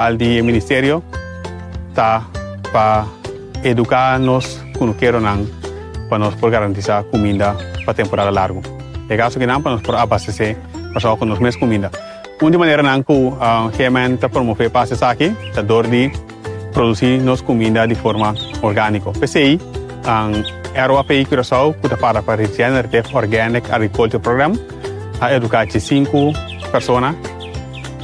Al di e ministerio ta pa eduká nos kunukeronan pa nos por garantisá kuminda pa temporada largu. E kaso kinan pa nos por abastesé Kòrsou ku nos mes kuminda. Un di maneranan ku GMN ta promové pa hasi esaki ta dor di produsí nos kuminda di forma orgániko. P'esei ROAP Curaçao ku ta para pa Regenerative Organic Agriculture Program a eduká diesinku persona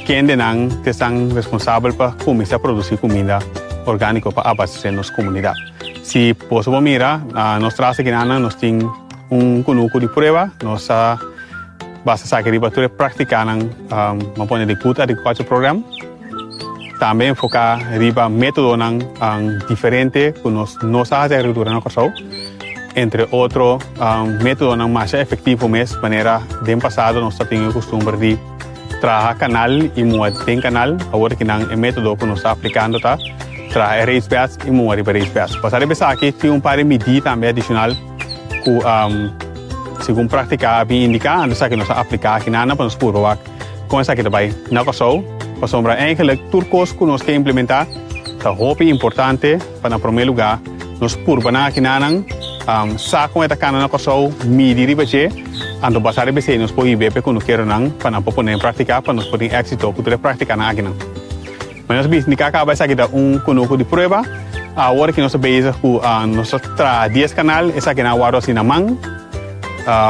Kendenan ta esnan responsabel pa kuminsá produsí kuminda orgániko pa abastesé nos komunidat? Si boso por mira, nos tras akinanan nos tin un kunuku di prueba. Nos a basa esaki riba tur e práktikanan, bo pone di Good Agriculture Program. Tambe enfoká riba métodonan diferente ku nos no sa hasi agrikultura na Kòrsou. Entre otro métodonan masha efektivo mes, manera den pasado nos ta tin e kustumber di Traha kanal i mua den kanal. Awor ki nan e metodo ku nos ta aplikando ta traha e raised beds i mua riba raised beds. Basá riba esaki tin un par di midí tambe adishonal ku segun praktika a bin indiká, anto esaki nos a apliká aki nan pa nos purba wak kon esaki ta bai na Kòrsou. Pasobra eigenlik tur kos ku nos ke implementá ta hopi importante pa na promé lugá nos purba nan aki nan sa kon e ta kana na Kòrsou, midi riba dje. Anto basá riba esei nos por hib'é pa e kunukeronan pa nan por pone en práktika pa nos por tin éksito ku tur e práktikanan akinan. Ma nos bisa indiká kaba esaki ta un kunuku di prueba. Awor ki nos ta bezig ku nos ta traha dies kanal, esakinan a wòrdu hasi na man.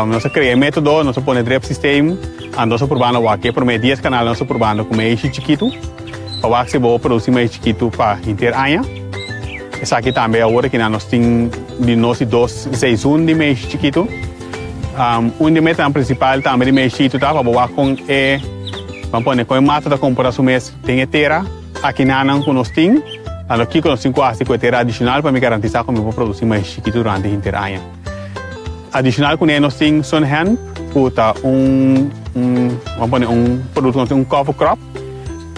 Nos a krea e método, nos a pone drip systeem, anto nos a probando wak e promé dies kanal nos a probando ku meishi chikitu pa wak si bo por produsí meishi chikitu pa henter aña. Esaki tambe awor kinan nos tin di nos di dos seizoen di meishi chikitu. Un di e metanan prinsipal tambe di Meishitu ta pa bo wak kon e, ban pone, kon e mata ta komportá su mes den e tera. Akinanan ku nos tin, anto kiko nos tin ku hasi ku e tera adishonal pa mi garantisá ku mi por produsí maishi chikitu durante henter aña. Adishonal kuné nos tin Sunhemp ku ta un, un, ban pone, un produkto ku nos tin un cover crop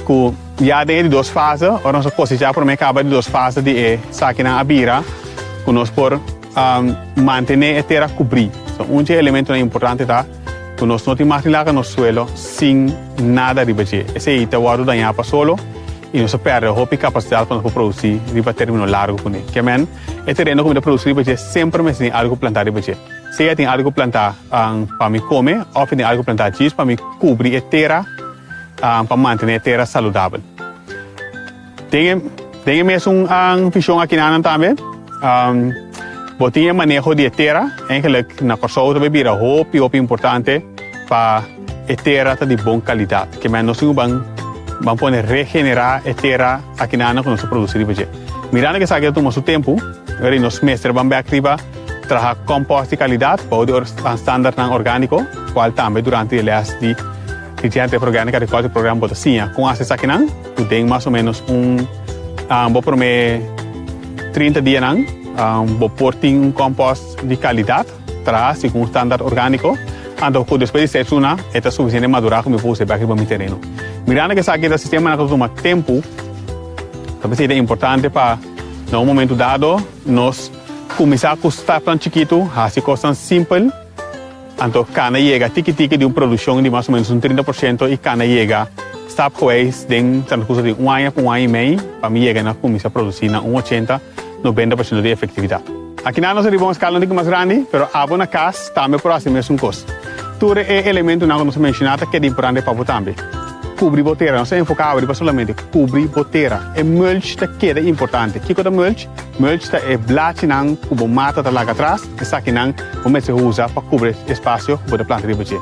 ku ya den e di dos fase, ora nos a kosechá promé kaba di dos fase di e sakinan a bira ku nos por Mantené e tera kubrí. So, un dje elementonan importante ta ku nos no tin mas di laga nos suelo sin nada riba dje. Esei ta wòrdu dañá pa solo i nos ta pèrdè hopi kapasidat pa nos por produsí riba término largu kuné. Ke men, e tereno ku mi ta produsí riba dje semper mester tin algu plantá riba dje. Sea tin algu plantá pa mi kome òf tin algu plantá djis pa mi kubri e tera pa mantené e tera saludabel. Den e den e mesun vision akinanan tambe bo tin e maneho di e tera. Eigenlijk na Kòrsou ta bay bira hopi hopi importante pa e tera ta di bon kalidat. Ke men nos tin ku ban ban pone regenerá e tera akinanan ku nos ta produsí riba dje. Mirando ku esaki ta tuma su tempu, wèri nos mester ban bèk riba traha kòmpòst di kalidat bou di standardnan orgániko, kual tambe durante di e lès di Regenerative Organic Agriculture Program bo ta siña kon hasi esakinan. Ku den mas o menos un bo prome 30 dianan bo por tin un compost di calidad traha segun standaard organico anto ku despues di seis luna e ta sufisiente madura ku mi por usa bek riba mi tereno. Mirando ku esaki ta sistemanan ku ta tuma tempu ta p'esei ta importante pa na un momento dado nos kuminsá ku stapnan chikitu hasi kosnan simpel. Anto kana yega tiki tiki di un produccion di mas o menos un 30% y kana yega stapgewijs den transcurso di un aña pa un aña y mei pa mi yega na cuminsa produci na un ochenta, 90% di efectividad. Akinan nos a riba un escala un tiki mas grandi, pero abo na cas tambe por haci mesun cos. Tur e elementonan cu nos a menciona ta keda importante pa bo tambe. Cubri bo tera, nos ta enfoca awe riba solamente cubri bo tera. E mulch ta keda importante. Kico ta mulch? Mulch ta e blachinan cu bo mata ta laga atras. Esakinan bo mester usa pa kubri e espasio ku bo ta planta riba dje.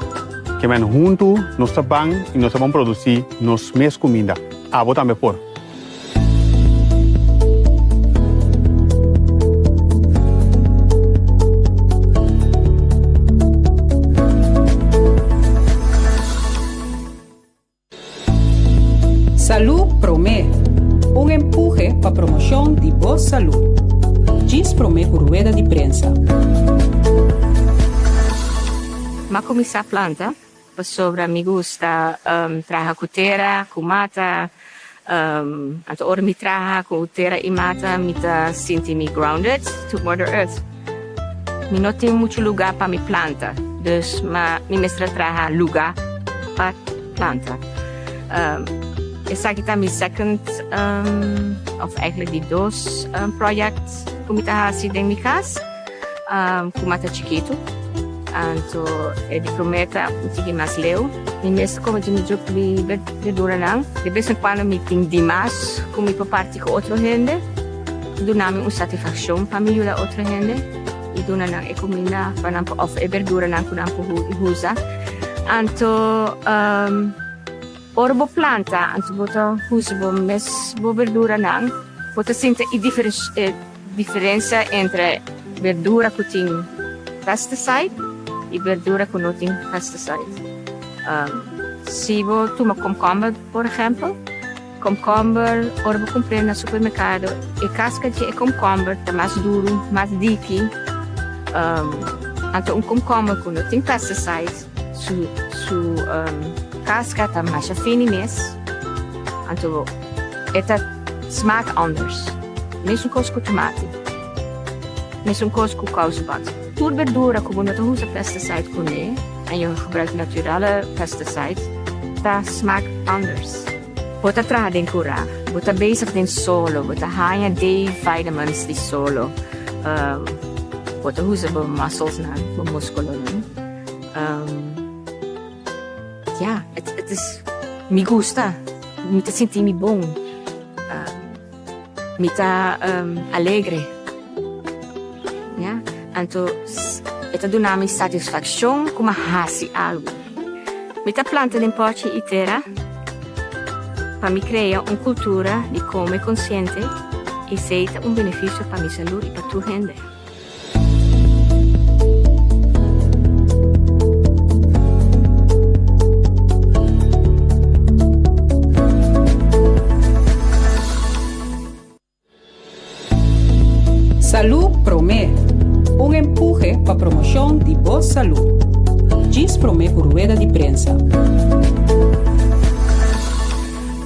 Ke men huntu nos ta ban i nos ta ban produsí nos mes kuminda. Abo tambe por. Salú Promé, un empuhe pa promoshon di bo salú. Djis promé ku rueda di prensa. M'a kuminsá planta pasobra mi gusta traha ku tera, ku mata. Anto ora mi traha ku tera i mata mi ta sinti mi grounded to mother earth. Mi no tin muchu lugá pa mi planta, dus mi mester a traha lugá pa planta. Esaki ta mi second um, of eigenlijk di dos um, project ku mi ta hasi den mi kas um, ku mata chikitu. Anto e di promé ta un tiki mas leu. Mi mes ta kome di mi druk mi berduranan. De bes en cuando mi tin dimas ku mi por parti ku otro hende. Duna mi un satisfakshon pa mi yuda otro hende i duna nan e kuminda pa nan por of e berduranan ku nan por usa. Anto um, Ora bo planta, anto bo ta husa bo mes bo berduranan, bo ta sinti e e diferensia entre berdura ku tin pesticide i berdura ku no tin pesticide. Si bo tuma komkomber por ehèmpel, komkomber ora bo kumpr'é na supermerkado e kaska dje e komkomber ta mas duru, mas diki, anto un komkomber ku no tin pesticide, Su su um, casca ta masha fini mes. Anto e ta smaak anders. Mesun kos ku tomati. Mesun kos ku kousenband. Tur berdura ku bo no ta usa pesticide kuné en je gebruikt naturale pesticide, ta smaak anders. Bo ta traha den kurá, bo ta bezig den solo, bo ta haña D vitamins di solo. Um, bo ta usa bo muscles nan, bo músculonan. Um, ja, het, het is, mi gusta. Mi ta sinti mi bon. Um, mi ta um, alegre. Ja, anto e ta duna mi satisfaccion ku m'a hasi algo. Mi ta planta den pochi i tera pa mi crea un cultura di come consciente i esei ta un beneficio pa mi salud i pa tur hende. Salú Promé, un empuhe pa promoshon di bo salú. Djis promé ku rueda di prensa.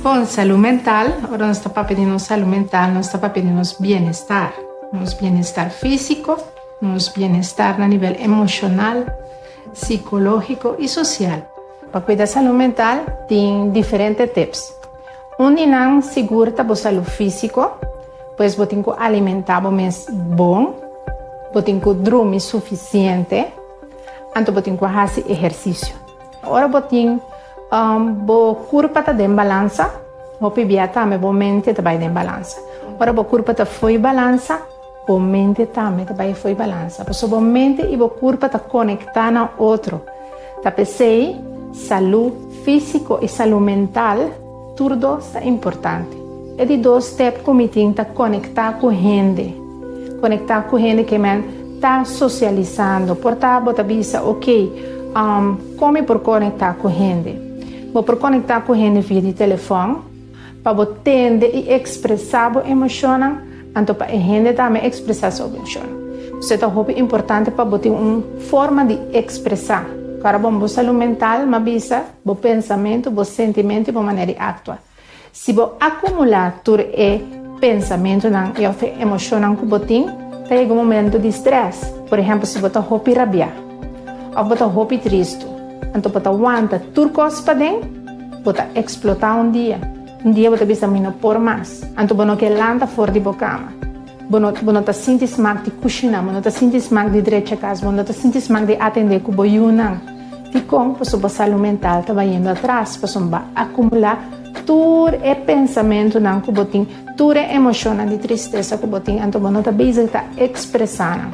Bon, salú mental, ora nos ta papia di nos salú mental, nos ta papia di nos bienestar. Nos bienestar físiko, nos bienestar na nivel emoshonal, sikológiko i sosial. Pa kuida salú mental tin diferente tips. Un di nan sigur ta bo salú físiko, pues bo tin ku alimentá bo mes bon, bo tin ku drumi sufisiente, anto bo tin ku hasi ehersisio. Ora bo tin bo kurpa ta den balansa, hopi bia tambe bo mente ta bai den balansa. Ora bo kurpa ta fo'i balansa, bo mente tambe ta bai fo'i balansa. Pasobra bo mente i bo kurpa ta konektá na otro. Ta p'esei salú físiko i salú mental tur dos ta importante. E di dos step ku mi tin ta konektá ku hende. Konektá ku hende ke men ta sosialisando. Por ta bo ta bisa, ok, kon mi por konektá ku hende? Bo por konektá ku hende via di telefòn pa bo tende i ekspresá bo emoshonnan, anto pa e hende tambe ekspresá su emoshonnan. P'esei ta hopi importante pa bo tin un forma di ekspresá. Kòrda bon, bo salú mental, m'a bisa, bo pensamentu, bo sentimentu i bo manera di aktua. Si bo akumulá tur e pensamentunan i òf e emoshonnan ku bo tin, ta yega un momentu di strès. Por ehèmpel, si bo ta hopi rabiá òf bo ta hopi tristu, anto bo ta wanta tur kos paden, bo ta eksplotá un dia. Un dia bo ta bisa, Mi no por mas. Anto bo no ke lanta for di bo kama. Bo no bo no ta sinti smak di kushiná, bo no ta sinti smak di drecha kas, bo no ta sinti smak di atendé ku bo yunan. Dikon? Pasobra bo salú mental ta bayendo atras, pasobra bo a akumulá tur e pensamentunan ku bo tin, tur e emoshonnan di tristesa ku bo tin, anto bo no ta bezig ta ekspresá nan.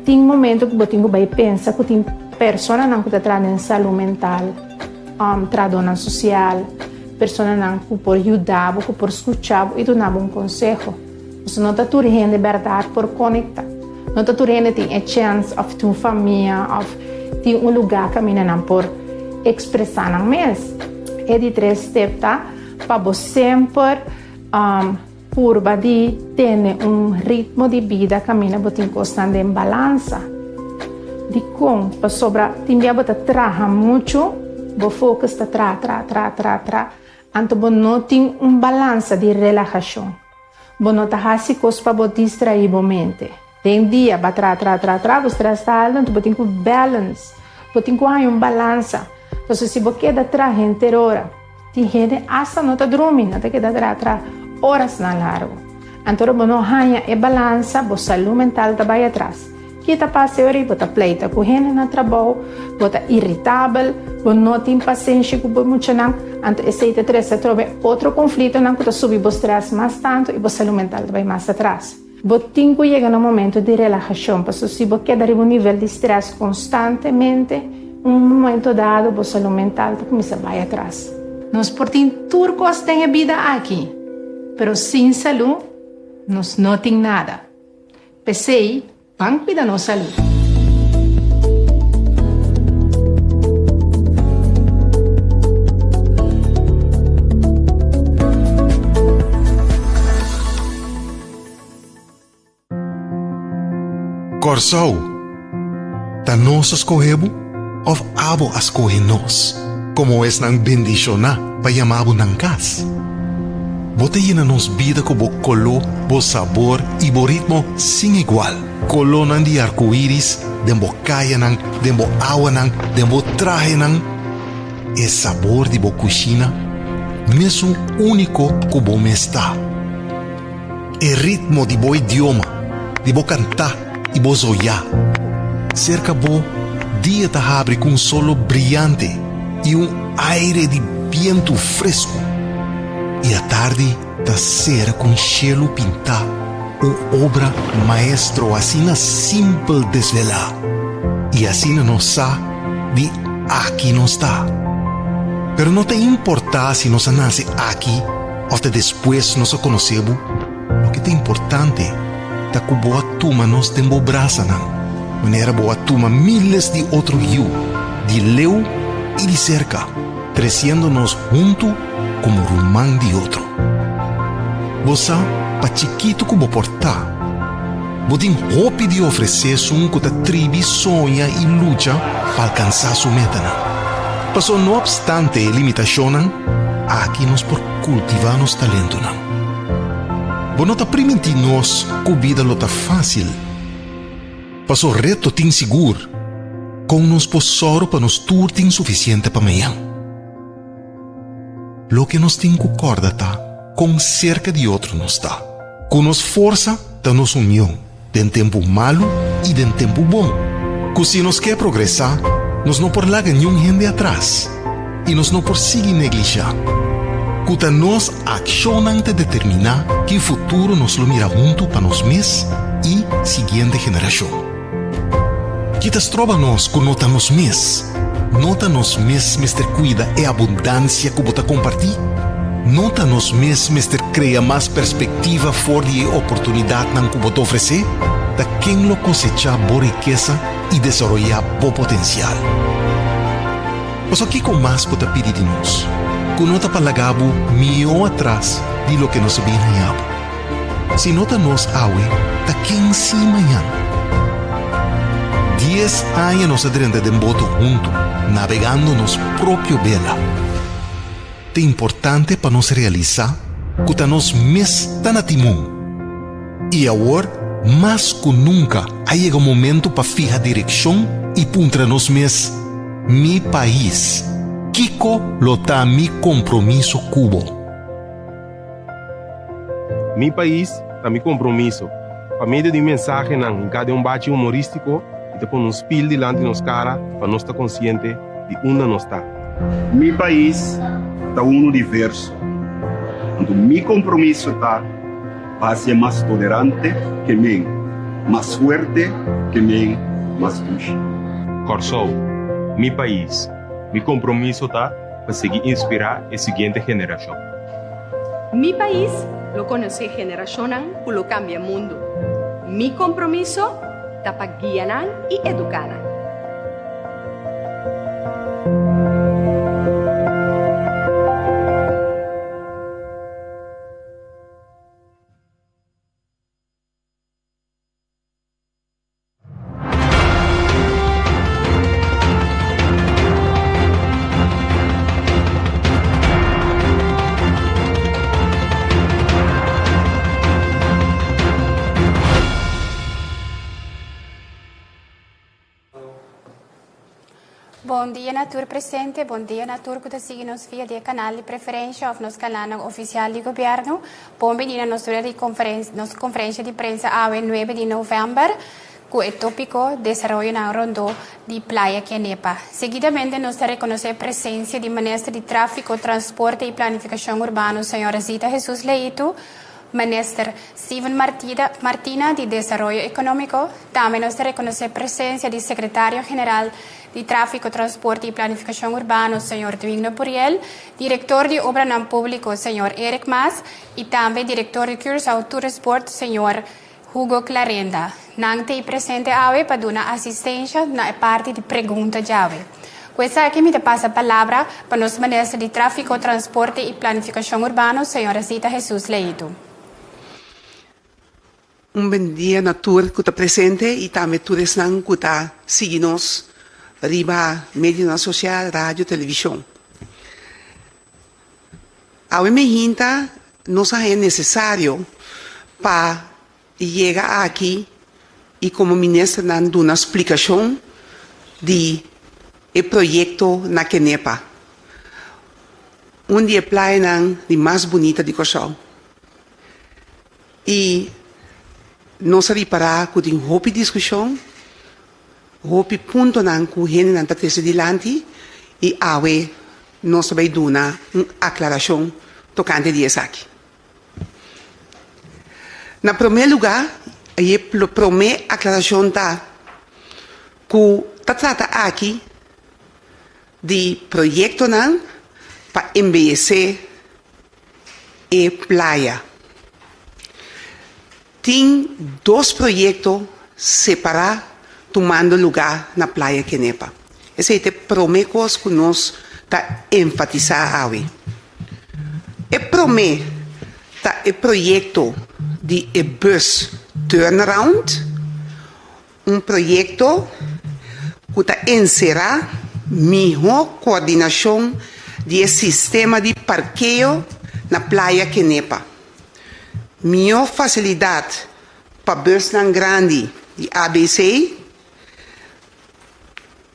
Tin momentu ku bo tin ku bai pensa ku tin personanan ku ta traha den salú mental, trahadónan sosial, personanan ku por yuda bo, ku por skucha bo i duna bo un konseho. Pasobra no ta tur hende bèrdat por konektá. No ta tur hende tin e chèns òf tin un famia òf tin un lugá kaminda nan por ekspresá nan mes. E di tres step ta pa bo semper purba di tene un ritmo di bida kaminda bo tin kosnan den balansa. Dikon? Pasobra tin bia bo ta traha muchu, bo focus ta traha, traha, traha, traha, traha, anto bo no tin un balansa di relahashon. Bo no ta hasi kos pa bo distraí bo mente. Den dia ba tra tra tra tra bo stress ta alto anto bo tin ku balance. Bo tin ku haña un balansa. Pasobra si bo keda traha henter ora. Tin hende asta no ta drumi, nan ta keda traha traha orasnan largu. Anto ora bo no haña e balansa, bo salú mental ta bai atras. Ki ta pasa e ora ei? Bo ta pleita ku hende na trabou, bo ta iritabel, bo no tin pasenshi ku bo muchanan. Anto esei ta trese atrobe otro konflitonan ku ta subi bo strès mas tantu i bo salú mental ta bai mas atras. Bo tin ku yega na un momento di relahashon, pasobra si bo keda riba un nivel di strès konstantemente, un momento dado bo salú mental ta kuminsá bai atras. Nos por tin tur kos den e bida aki, pero sin salú nos no tin nada. P'esei, ban kuida nos salú. Kòrsou, ta nos a skohe bo òf abo a skohe nos komo esnan bendishoná pa yama bo nan kas? Bo ta yena nos bida ku bo koló, bo sabor i bo ritmo sin igual. Kolónan di arkoiris den bo kayanan, den bo awanan, den bo trahenan. E sabor di bo kushina, mesun úniko ku bo mes ta. E ritmo di bo idioma, di bo kantá i bo zoyá. Serka bo, dia ta habri ku un solo briante i un aire di bientu fresku. I atardi ta sera ku un shelu pintá, un obra maestro asina simpel desvelá. I asina nos sa di aki nos ta. Pero no ta importá si nos a nase aki òf ta despues nos a konosé bo, loke ta importante ta ku bo a tuma nos den bo brasanan, manera bo a tuma míles di otro yu, di leu i di serka, tresiendo nos huntu komo ruman di otro. Bo sa, pa chikitu ku bo por ta, bo tin hopi di ofresé esun ku ta tribi soña i lucha pa alkansá su metanan. Pasobra no opstante e limitashonnan, aki nos por kultivá nos talentonan. Bo no ta primintí nos ku bida lo ta fásil. Paso reto tin sigur, kon nos por sòru pa nos tur tin sufisiente pa mañan? Loke nos tin ku kòrda ta kon serka di otro nos ta, ku nos forsa ta nos union den tempu malu i den tempu bon, ku si nos ke progresá nos no por laga niun hende atras i nos no por sigui neglishá ku ta nos akshonnan ta determiná ki futuro nos lo mira huntu pa nos mes i siguiente generashon. Ki ta stroba nos ku no ta nos mes? No ta nos mes mester kuida e abundansia ku bo ta kompartí? No ta nos mes mester krea mas perspektiva for di e oportunidatnan ku bo ta ofresé? Ta ken lo kosechá bo rikesa i desaroyá bo potensial? Pasobra kiko mas bo ta pidi di nos ku no ta pa laga bo mihó atras di loke nos a bin haña bo? Si no ta nos awe, ta ken si mañan? Dies aña nos a drenta den boto huntu, nabegando nos propio bela. Ta importante pa nos realisá ku ta nos mes ta na timon. I awor, mas ku nunka, a yega momentu pa fiha direkshon i puntra nos mes, Mi pais, kiko lo ta mi kompromiso ku bo? Mi pais ta mi kompromiso. Pa medio di mensahenan hinká den un bachi humorístiko i ta pone un spil dilanti nos kara pa nos ta konsiente di unda nos ta. Mi pais ta unu diverso, anto mi kompromiso ta pa hasié mas tolerante ke men, mas fuerte ke men, mas dushi. Kòrsou, mi pais, mi kompromiso ta pa sigui inspirá e siguiente generashon. Mi pais lo konosé generashonnan ku lo kambia mundu. Mi kompromiso ta pa guia nan i eduká nan. Bon dia na tur presente, bon dia na tur ku ta sigui nos via di e kanal di preferensha òf nos kanalnan ofisial di gobièrnu. Bon bini na nos rueda di nos konferensha di prensa awe nuebe di novèmber ku e tópiko Desaroyonan rondó di Playa Kenepa. Seguidamente nos ta rekonosé presensia di Minister di Tráfiko, Transporte i Planifikashon Urbano señora Zita Jesus Leito, Minister Steven Martina di Desaroyo Ekonómiko. Tambe nos ta rekonosé presensia di Sekretario General di Tráfiko, Transporte i Planifikashon Urbano señor Dwingno Puriel, Direktor di Obranan Públiko señor Eric Maas i tambe Direktor di Curaçao Tourist Board señor Hugo Clarenda. Nan t'ei presente awe pa duna asistensha na e parti di pregunta djawe. Ku esaki mi ta pasa palabra pa nos Minister di Tráfiko, Transporte i Planifikashon Urbano, señora Zita Jesus Leito. Un bendia na tur ku ta presente i tambe tur esnan ku ta sigui nos riba medionan sosial, radio, televishon. Awe mehinta nos a haña nesesario pa yega aki i komo ministernan duna splikashon di e proyekto na Kenepa, un di e playanan di mas bunita di Kòrsou. I nos a ripará ku tin hopi diskushon, Hopi puntonan ku hendenan ta trese dilanti i awe nos ta bai duna un aklarashon tokante di esaki. Na promé lugá, e promé aklarashon ta ku ta trata aki di proyektonan pa embeyesé e playa. Tin dos proyekto separá tumando lugá na Playa Kenepa. Esei ta e promé kos ku nos ta enfatisá awe. E promé ta e proyekto di e bus turnaround, un proyekto ku ta enserá mihó koordinashon di e sistema di parkeo na Playa Kenepa. Mihó fasilidat pa busnan grandi di ABC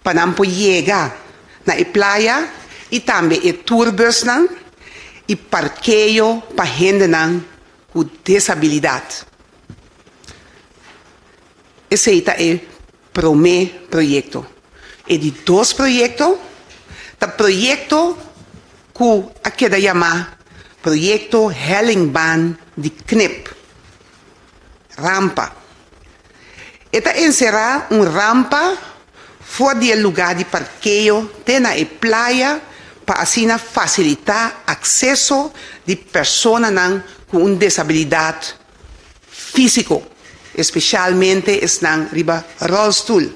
pa nan por yega na e playa i tambe e tourbusnan i parkeo pa hendenan ku desabilidat. Esei ta e promé proyekto. E di dos proyekto ta proyekto ku a keda yamá Proyekto Hellingbaan di Knip, rampa. E ta enserá un rampa for di e lugá di parkeo te na e playa pa asina fasilitá akseso di personanan ku un desabilidat físiko, espesialmente esnan riba ròlstul.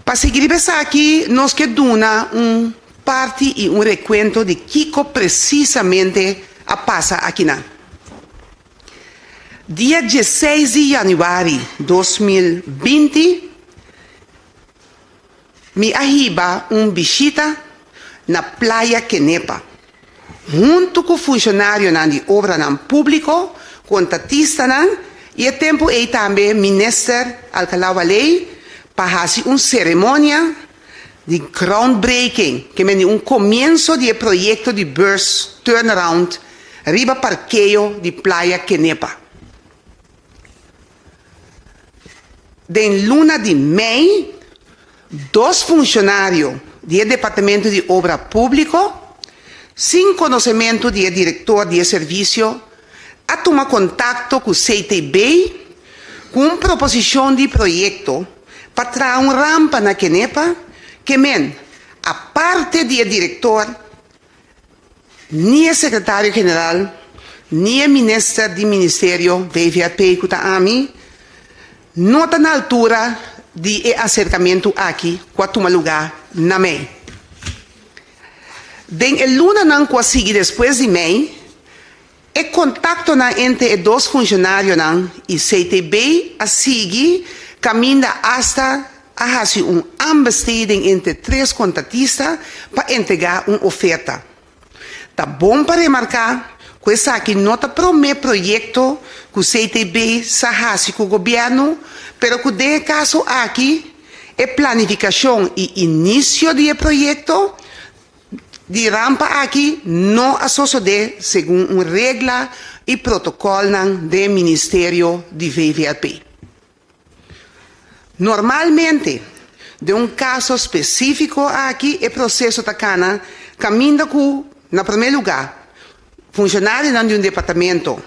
Pa sigui riba esaki nos ke duna un parti i un rekuento di kiko presisamente a pasa akinan. Dia dieseis di yanüari 2020 Mi a hiba un bishita na Playa Kenepa, huntu ku funshonarionan di obranan públiko, kontatistanan i e tempu ei tambe Minister Alcalá Waley pa hasi un seremonia di groundbreaking, ke men di un komienso di e proyekto di bus turnaround riba parkeo di Playa Kenepa. Den luna di mei, dos funshonario di e Departamento di Obra Públiko, sin konosementu di e direktor di e servisio, a tuma kontakto ku CTB ku un proposishon di proyekto pa traha un rampa na Kenepa, ke men, aparte di e direktor, Ni e Secretario General, ni e Minister di Ministerio VVRP cu ta ami, no ta na altura di e acercamento aki cu a tuma lugar na mei. Den e lunanan cu a sigui despues di mei, e contactonan entre e dos funcionarionan y CTB a sigui caminda hasta a haci un aanbesteding entre tres contratista pa entrega un oferta. Ta bon pa remarca cu esaki no ta prome proyecto cu CTB sa haci cu gobierno, pero cu den e caso aki. E planifikashon i inisio di e proyekto di rampa aki no a sosodé segun un regla i protokòlnan den Ministerio di VVRP. Normalmente, den un kaso spesífiko aki e proseso ta kana kaminda ku, na promé lugá, funshonarionan di un departamento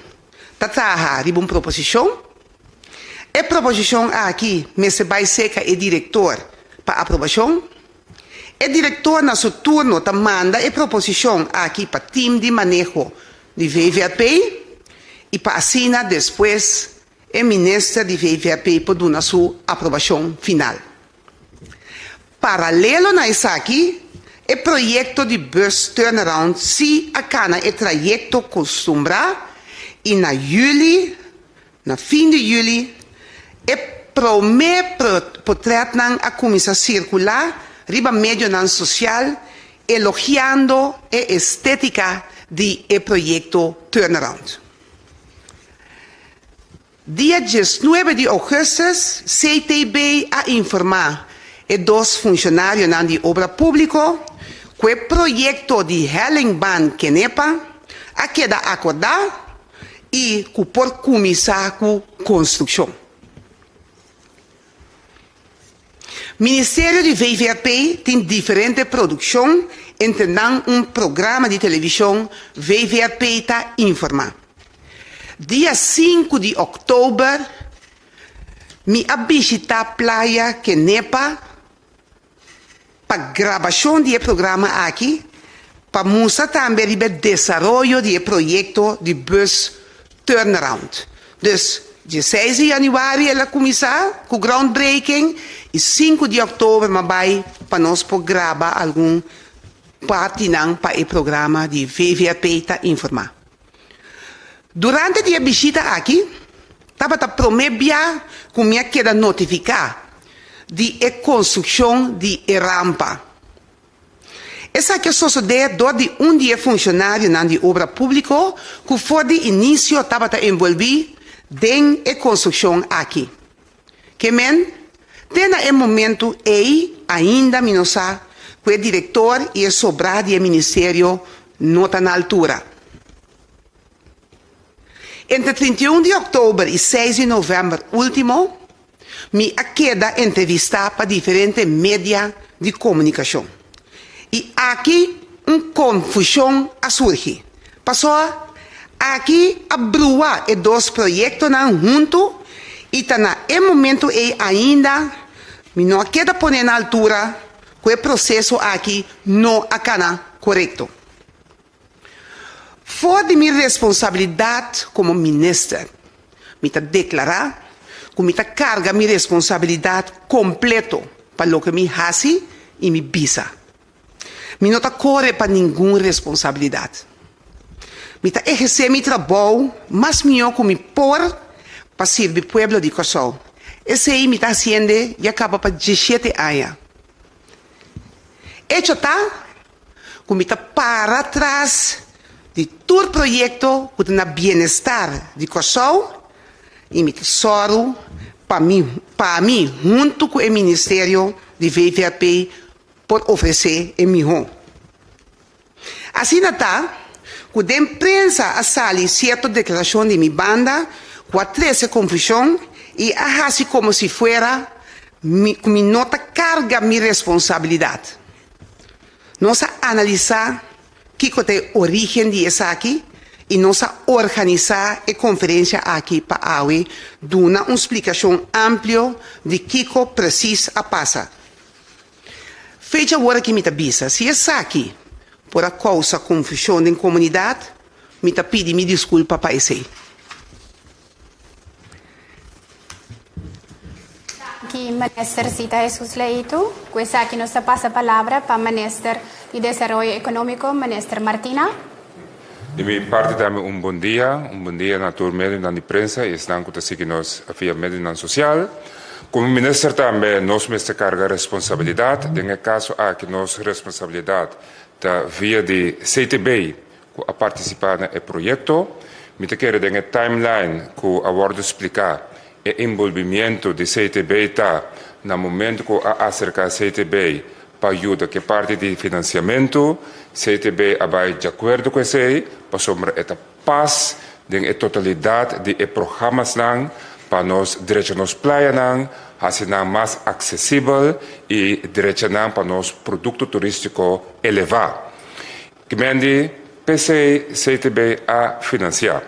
ta traha riba un proposishon. E proposishon aki mester bai serka e direktor pa aprobashon. E direktor na su turno ta manda e proposishon aki pa tim di maneho di VVRP i pa asina despues E minister di VVRP por duna su aprobashon final. Paralelo na esaki, e proyekto di bus turnaround si a kana e trayekto kostumbrá i na yüli, na fin di yüli, e promé potrètnan a kuminsá sirkulá riba medionan sosial elogiando e estétika di e proyekto turnaround. Dia diesnuebe di ougùstùs, CTB a informá e dos funshonarionan di Obra Públiko ku e proyekto di Hellingbaan Kenepa a keda akordá i ku por kuminsá ku konstrukshon. Ministerio di VVRP tin diferente produkshon, entre nan un programa di televishon VVRP ta informa. Dia sinku di òktober mi a bishita Playa Kenepa pa grabashon di e programa aki pa mustra tambe riba e desaroyo di e proyekto di bus turnaround. Dus dieseis di yanüari el a kuminsá ku groundbreaking i sinku di òktober m'a bai pa nos por graba algun partinan pa e programa di VVRP ta informá. Durante di e bishita aki tabata promé bia ku mi a keda notifiká di e konstrukshon di e rampa. Esaki a sosodé dor di un di e funshonarionan di Obra Públiko ku for di inisio tabata enbolbí den e konstrukshon aki. Ke men, te na e momentu ei ainda mi no sa ku e direktor i e sobrá di e ministerio no ta na altura. Entre 31 di òktober i seis di novèmber último, mi a keda entrevistá pa diferente media di komunikashon. I aki un konfushon a surgi. Pasobra aki a brua e dos proyektonan huntu i ta na e momentu ei ainda mi no a keda pone na altura ku e proseso aki no a kana korekto. For di mi responsabilidat komo minister, mi ta deklará ku mi ta karga mi responsabilidat kompleto pa loke mi hasi i mi bisa. Mi no ta kore pa ningun responsabilidat. Mi ta ehersé mi trabou mas mihó ku mi por pa sirbi pueblo di Kòrsou. Esei mi ta hasiende ya kaba pa diesshete aña. Echo ta ku mi ta para tras di tur proyekto ku ta na bienestar di Kòrsou i mi ta sòru pa mi pa mi huntu ku e ministerio di VVRP por ofresé e mihó. Asina ta ku den prensa a sali sierto deklarashon di mi banda ku a trese konfushon i a hasi komo si fuera mi ku mi no ta karga mi responsabilidat. Nos a analisá kiko ta e orígen di esaki i nos a organisá e konferensia aki pa awe duna un splikashon amplio di kiko presis a pasa. Fecha awor aki mi ta bisa, si esaki por a kousa konfushon den komunidat, mi ta pidi mi diskulpa pa esei. Danki Minister Zita Jesus Leito. Ku esaki nos ta pasa palabra pa Minister di Desaroyo Ekonómiko, Minister Martina. Di mi parti tambe un bon dia, un bon dia na tur medionan di prensa y esnan cu ta sigui nos via medionan social. Como minister tambe nos mester carga responsabilidad, den e caso aki nos responsabilidad ta via di CTB cu a participa na e proyecto. Mi ta kere den e timeline cu a wordo splica e envolvimiento di CTB ta. Na momento ku a aserká CTB pa yuda ku e parti di finansiamentu, CTB a bai di akuerdo ku esei pasobra e ta pas den e totalidat di e programasnan pa nos drecha nos playanan, hasi nan mas aksesibel i drecha nan pa nos produkto turístiko elevá. Kimendi, p'esei CTB a finansiá.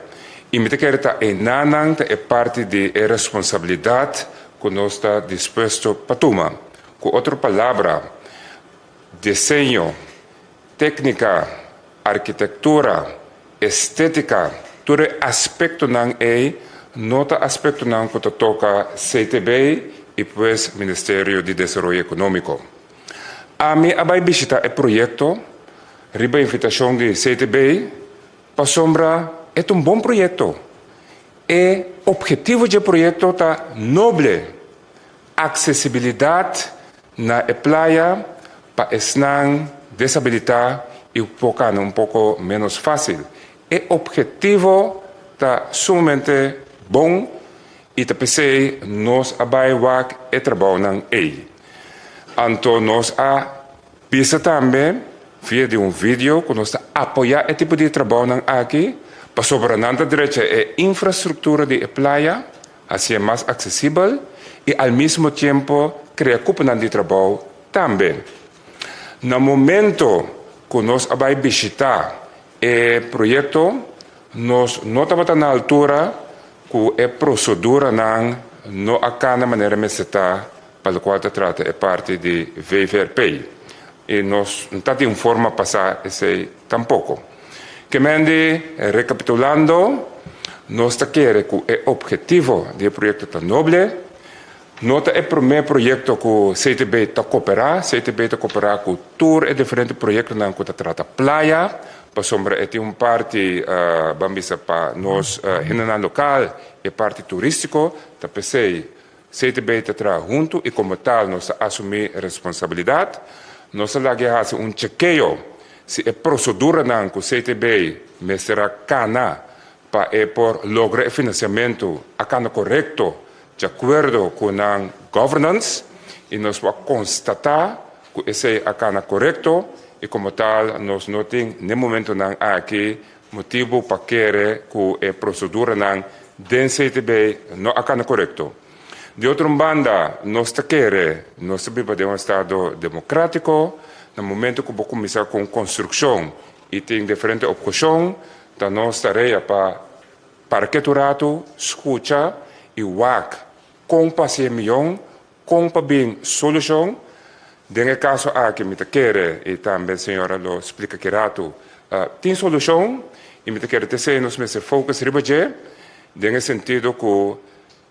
I mi ta kere ta enanan ta e parti di e responsabilidat ku nos ta dispuesto pa tuma. Ku otro palabra, diseño, téknika, arkitektura, estétika, tur e aspektonan ei no ta aspektonan ku ta toka CTB i pues Ministerio di Desaroyo Ekonómiko. Ami a bai bishita e proyekto riba invitashon di CTB pasobra e ta un bon proyekto. E ophetivo dje proyekto ta noble, aksesibilidat na e playa pa esnan desabilitá i por kana un poko ménos fásil. E ophetivo ta sumamente bon i ta p'esei nos a bai wak e trabounan ei. Anto nos a bisa tambe via di un video ku nos ta apoyá e tipo di trabounan aki pasobra nan ta drecha e infrastruktura di e playa, hasié mas aksesibel i al mismo tiempo krea kuponan di trabou tambe. Na momento ku nos a bai bishitá e proyekto nos no tabata na altura ku e proseduranan no a kana manera mester ta pa lokual ta trata e parti di VVRP i nos no ta tin forma pa sa esei tampoko. Kemendi, rekapitulando, nos ta kere ku e ophetivo di e proyekto ta noble. No ta e promé proyekto ku CTB ta koperá. CTB ta koperá ku tur e diferente proyektonan ku ta trata playa, pasobra e tin un parti, ban bisa pa nos hendenan lokal, e parti turístiko. Ta p'esei CTB ta traha huntu i komo tal nos ta asumí responsabilidat. Nos ta laga hasi un chekeo si e proseduranan ku CTB mester a kana pa e por logra e finansiamentu a kana korekto di akuerdo ku nan governance i nos por a konstatá ku esei a kana korekto i komo tal nos no tin n'e momentonan aki motibu pa kere ku e proseduranan den CTB no a kana korekto. Di otro un banda nos ta kere nos ta biba den un estado demokratiko, na momento ku bo kuminsá ku un konstrukshon i tin diferente opkoshon ta nos tarea pa para ketu ratu skucha i wak kon pa hasi e mion, kon pa bin solushon. Den e kaso aki mi ta kere, i tambe señora lo splika ki ratu, tin solushon i mi ta kere t'esei nos mester focus riba dje den e sentido ku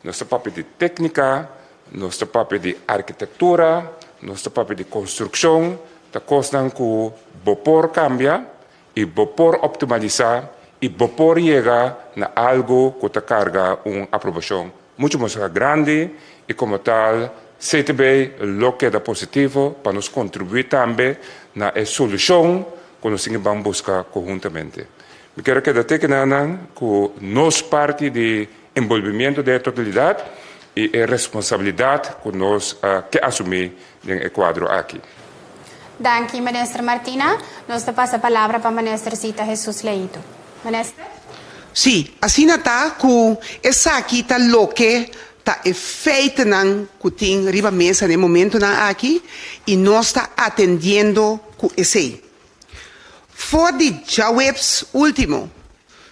nos ta papia di téknika, nos ta papia di arkitektura, nos ta papia di konstrukshon, ta kosnan ku bo por kambia i bo por optimalisá i bo por yega na algu ku ta karga un aprobashon muchu mas grandi i komo tal CTB lo keda positivo pa nos kontribuí tambe na e solushon ku nos tin ke ban buska konhuntamente. Mi kier a keda tekena nan ku nos parti di enbolbimiento den e totalidat i e responsabilidat ku nos ke asumí den e kuadro aki. Danki, Minister Martina. Nos ta pasa palabra pa Minister Zita Jesus Leito. Minister? Sí, asina ta ku esaki ta loke ta e feitenan ku tin riba mesa na e momentonan aki i nos ta atendiendo ku esei. For di djaweps último,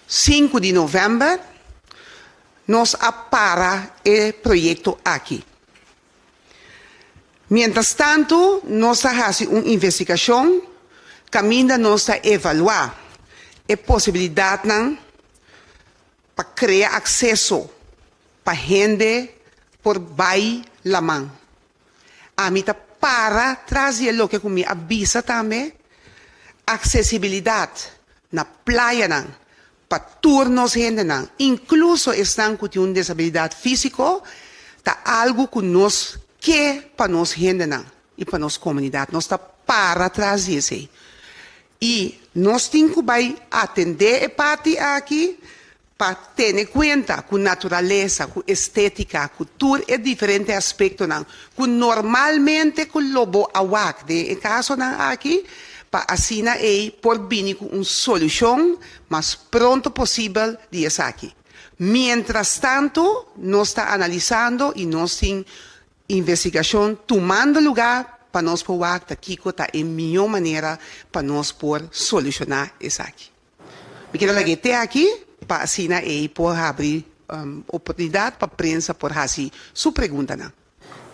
sinku di novèmber, nos a para e proyekto aki. Mientras tantu nos ta hasi un investigashon kaminda nos ta evaluá e posibilidatnan pa krea akseso pa hende por bai laman. Ami ta para tras di e loke ku mi a bisa tambe, aksesibilidat na playanan pa tur nos hendenan, inkluso esnan ku tin un desabilidat físiko, ta algu ku nos ke pa nos hendenan i pa nos komunidat. Nos ta para tras di esei. I nos tin ku bai atendé e parti aki. pa tene kuenta ku naturalesa, ku estétika, ku tur e diferente aspektonan ku normalmente ku lo bo a wak den e kasonan aki, pa asina ei por bini ku un solushon mas pronto posibel di esaki. Mientrastantu nos ta analisando i nos tin investigashon tumando lugá pa nos por wak ta kiko ta e mihó manera pa nos por solushoná esaki. Mi keda laga e te aki pa asina ei por habri oportunidat pa prensa por hasi su preguntanan.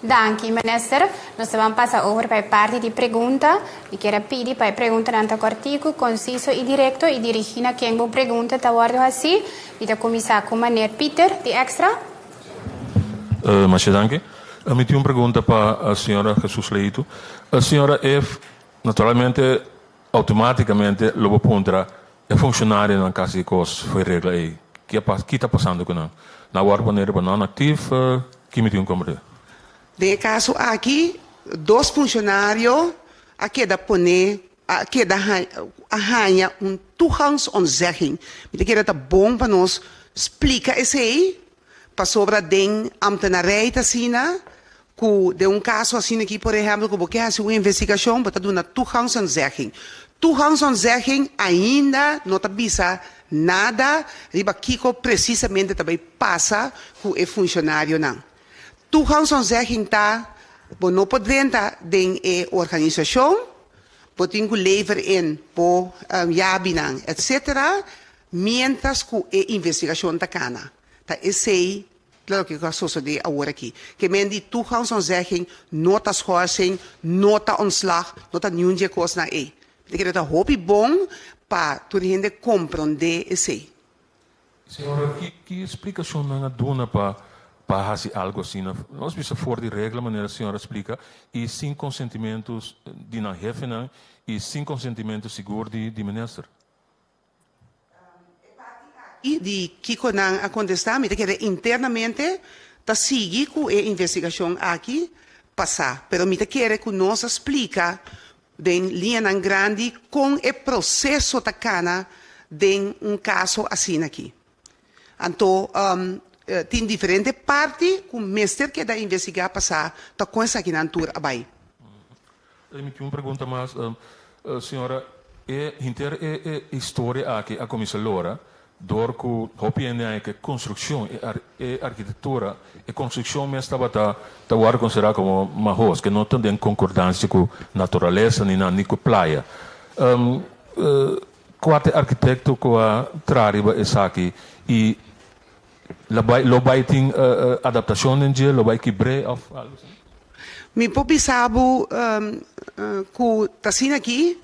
Danki, Minister. Nos ta ban pasa over pa e parti di pregunta. Mi kier a pidi pa e preguntanan ta kòrtiku, konsiso i direkto i dirigí na ken bo pregunta ta wòrdu hasí. Mi ta kuminsá ku Meneer Pieter di Extra. Masha danki. Mi tin un pregunta pa señora Jesus Leito. Señora, ef naturalmente Automáticamente lo bo puntra e funcionarionan casi cos fo'i regla ei, ki a pas, ki ta pasando cu nan? Nan a worde pone riba non-actief? Ki mi tin comprende? Den e caso aki, dos funcionario a keda pone, a keda a haña un toegangsontzegging. Mi ta kere ta bon pa nos splica esei, pasobra den ambtenarij ta asina, Ku den un kaso asina aki, por ehèmpel, ku bo ke hasi un investigashon, bo ta duna toegangsontzegging. Toegangsontzegging ainda no ta bisa nada riba kiko presisamente ta bai pasa ku e funshonarionan. Toegangsontzegging ta, bo no por drenta den e organisashon, bo tin ku lever in bo yabinan, etcetera, miéntras ku e investigashon ta kana. Ta esei Ta loke ku a sosodé awor aki. Ke men di toegangsontzegging no ta schorsing, no ta ontslag, no ta niun di e kosnan ei. Mi ta kere ta hopi bon pa tur hende komprondé esei. Señora, ki ki splikashon nan a duna pa pa hasi algu asina? Nos bisa for di regla manera señora a splika i sin konsentimentu di nan hefenan i sin konsentimentu sigur di di minister. E parti aki di kiko nan a kontestá, mi ta kere internamente ta sigui ku e investigashon aki pasá. Pero mi ta kere ku nos a splika den liñanan grandi kon e proseso ta kana den un kaso asina aki. Anto tin diferente parti ku mester keda investigá pasá ta kon esakinan tur a bai. Mi tin un pregunta mas, señora. E henter e e historia aki a kuminsá lora dor ku hopi hende haña ku e konstrukshon, e e arkitektura, e konstrukshon mes tabata ta wòrdu konsiderá komo mahos, ke no ta den konkordansia ku naturalesa ni nada, ni ku playa. Kua ta e arkitekto ku a traha riba esaki i lo bai lo bai tin adaptashon den dje, lo bai kibr'é òf algu asina? Mi por bisa bo ku ta asina aki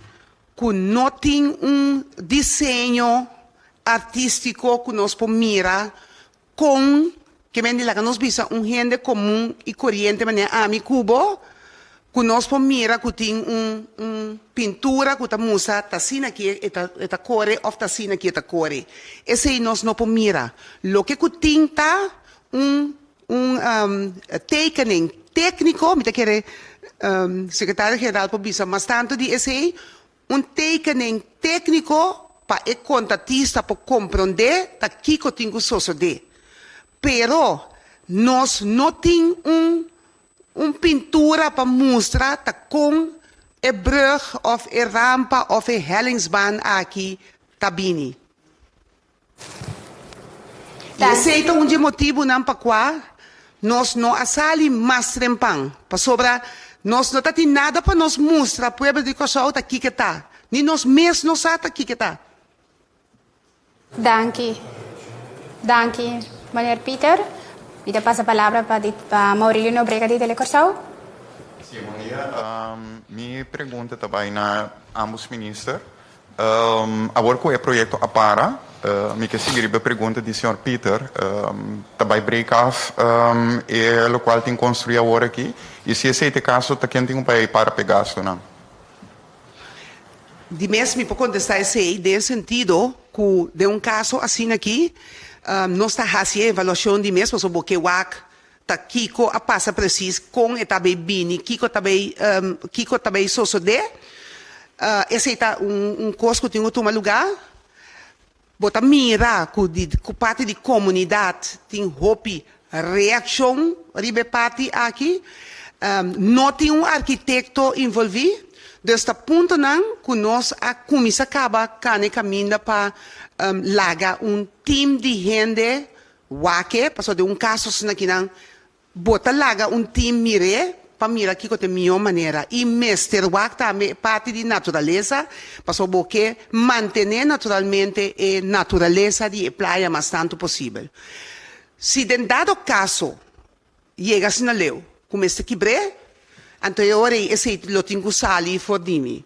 ku no tin un diseño artístiko ku nos por mira Kon ke men di laga nos bisa un hende komun i koriente manera ami ku bo, ku nos por mira ku tin un un pintura ku ta mustra ta asina ki e ta e ta kore òf ta asina ki e ta kore. Esei nos no por mira. Loke ku tin ta un un tekening tékniko, mi ta kere sekretario general por bisa mas tantu di esei, Un tekening tékniko pa e kontatista por komprondé ta kiko tin ku sosodé. Pero nos no tin un un pintura pa mustra ta kon e brùg òf e rampa òf e hellingsbaan aki ta bini. I esei ta un dje motibunan pa kua nos no a sali mas trempan, pasobra nos no ta tin nada pa nos mustra pueblo di Kòrsou ta kiko ta, ni nos mes no sa ta kiko ta. Danki. Danki, meneer Pieter. Mi ta pasa palabra pa pa Maurilio Nobrega di Telekòrsou. Sí, bon dia. Mi pregunta ta bai na ambos minister. Awor ku e proyekto a para, mi ke sigui riba e pregunta di señor Pieter, ta bai break af e lokual tin konstruí awor aki? I si esei ta e kaso, ta ken tin ku bai para pa e gastunan? Di mes mi por kontestá esei den e sentido ku den un kaso asina aki nos ta hasi e evaluashon di mes pasobra bo ke wak ta kiko a pasa presis, kon e ta bay bini, kiko ta bay kiko ta bay sosode. Esey ta un un kos ku tin ku tuma lugá. Bo ta mira ku di ku parti di komunidat tin hopi reakshon riba e parti aki. No tin un arkitekto involví, dus ta puntonan ku nos a kuminsá kaba kana e kaminda pa laga un tim di hende wak e, pasobra den un kaso asina kinan Bo ta laga un team mir'é pa mira kiko ta e mihó manera i mester wak tambe e parti di naturalesa pasobra bo ke mantené naturalmente e naturalesa di e playa mas tantu posibel. Si den dado kaso yega asina leu ku mester kibr'é, anto e ora ei esei lo tin ku sali for di mi.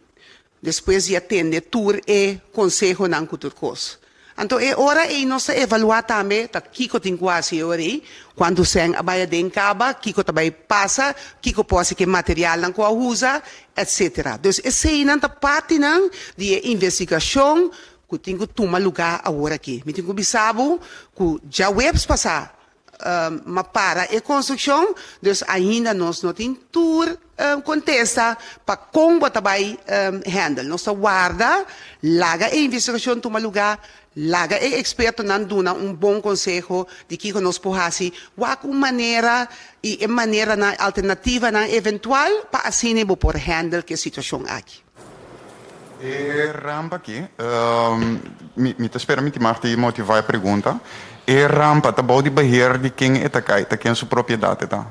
Despues di a tende tur e konsehonan ku tur kos. Anto e ora ei nos ta evaluá tambe ta kiko tin ku hasi e ora ei, kuantu sèn a bai aden kaba, kiko ta bai pasa, kiko por hasi ku e materialnan ku a usa, etsetera. Dus eseinan ta partinan di e investigashon ku tin ku tuma lugá awor aki. Mi tin ku bisa bo ku djaweps pasá Ma para e konstrukshon, dus ainda nos no tin tur kontesta pa kon bo ta bai handle. Nos ta warda, laga e investigashon tuma lugá, laga e ekspertonan duna un bon konseho di kiko nos por hasi, wak un manera i e maneranan, alternativanan eventual pa asina bo por handle ku e situashon aki. E rampa aki, mi ta spera mi tin mag di motivá e pregunta. E rampa ta bou di beheer di ken e ta kai? Ta ken su propiedat e ta?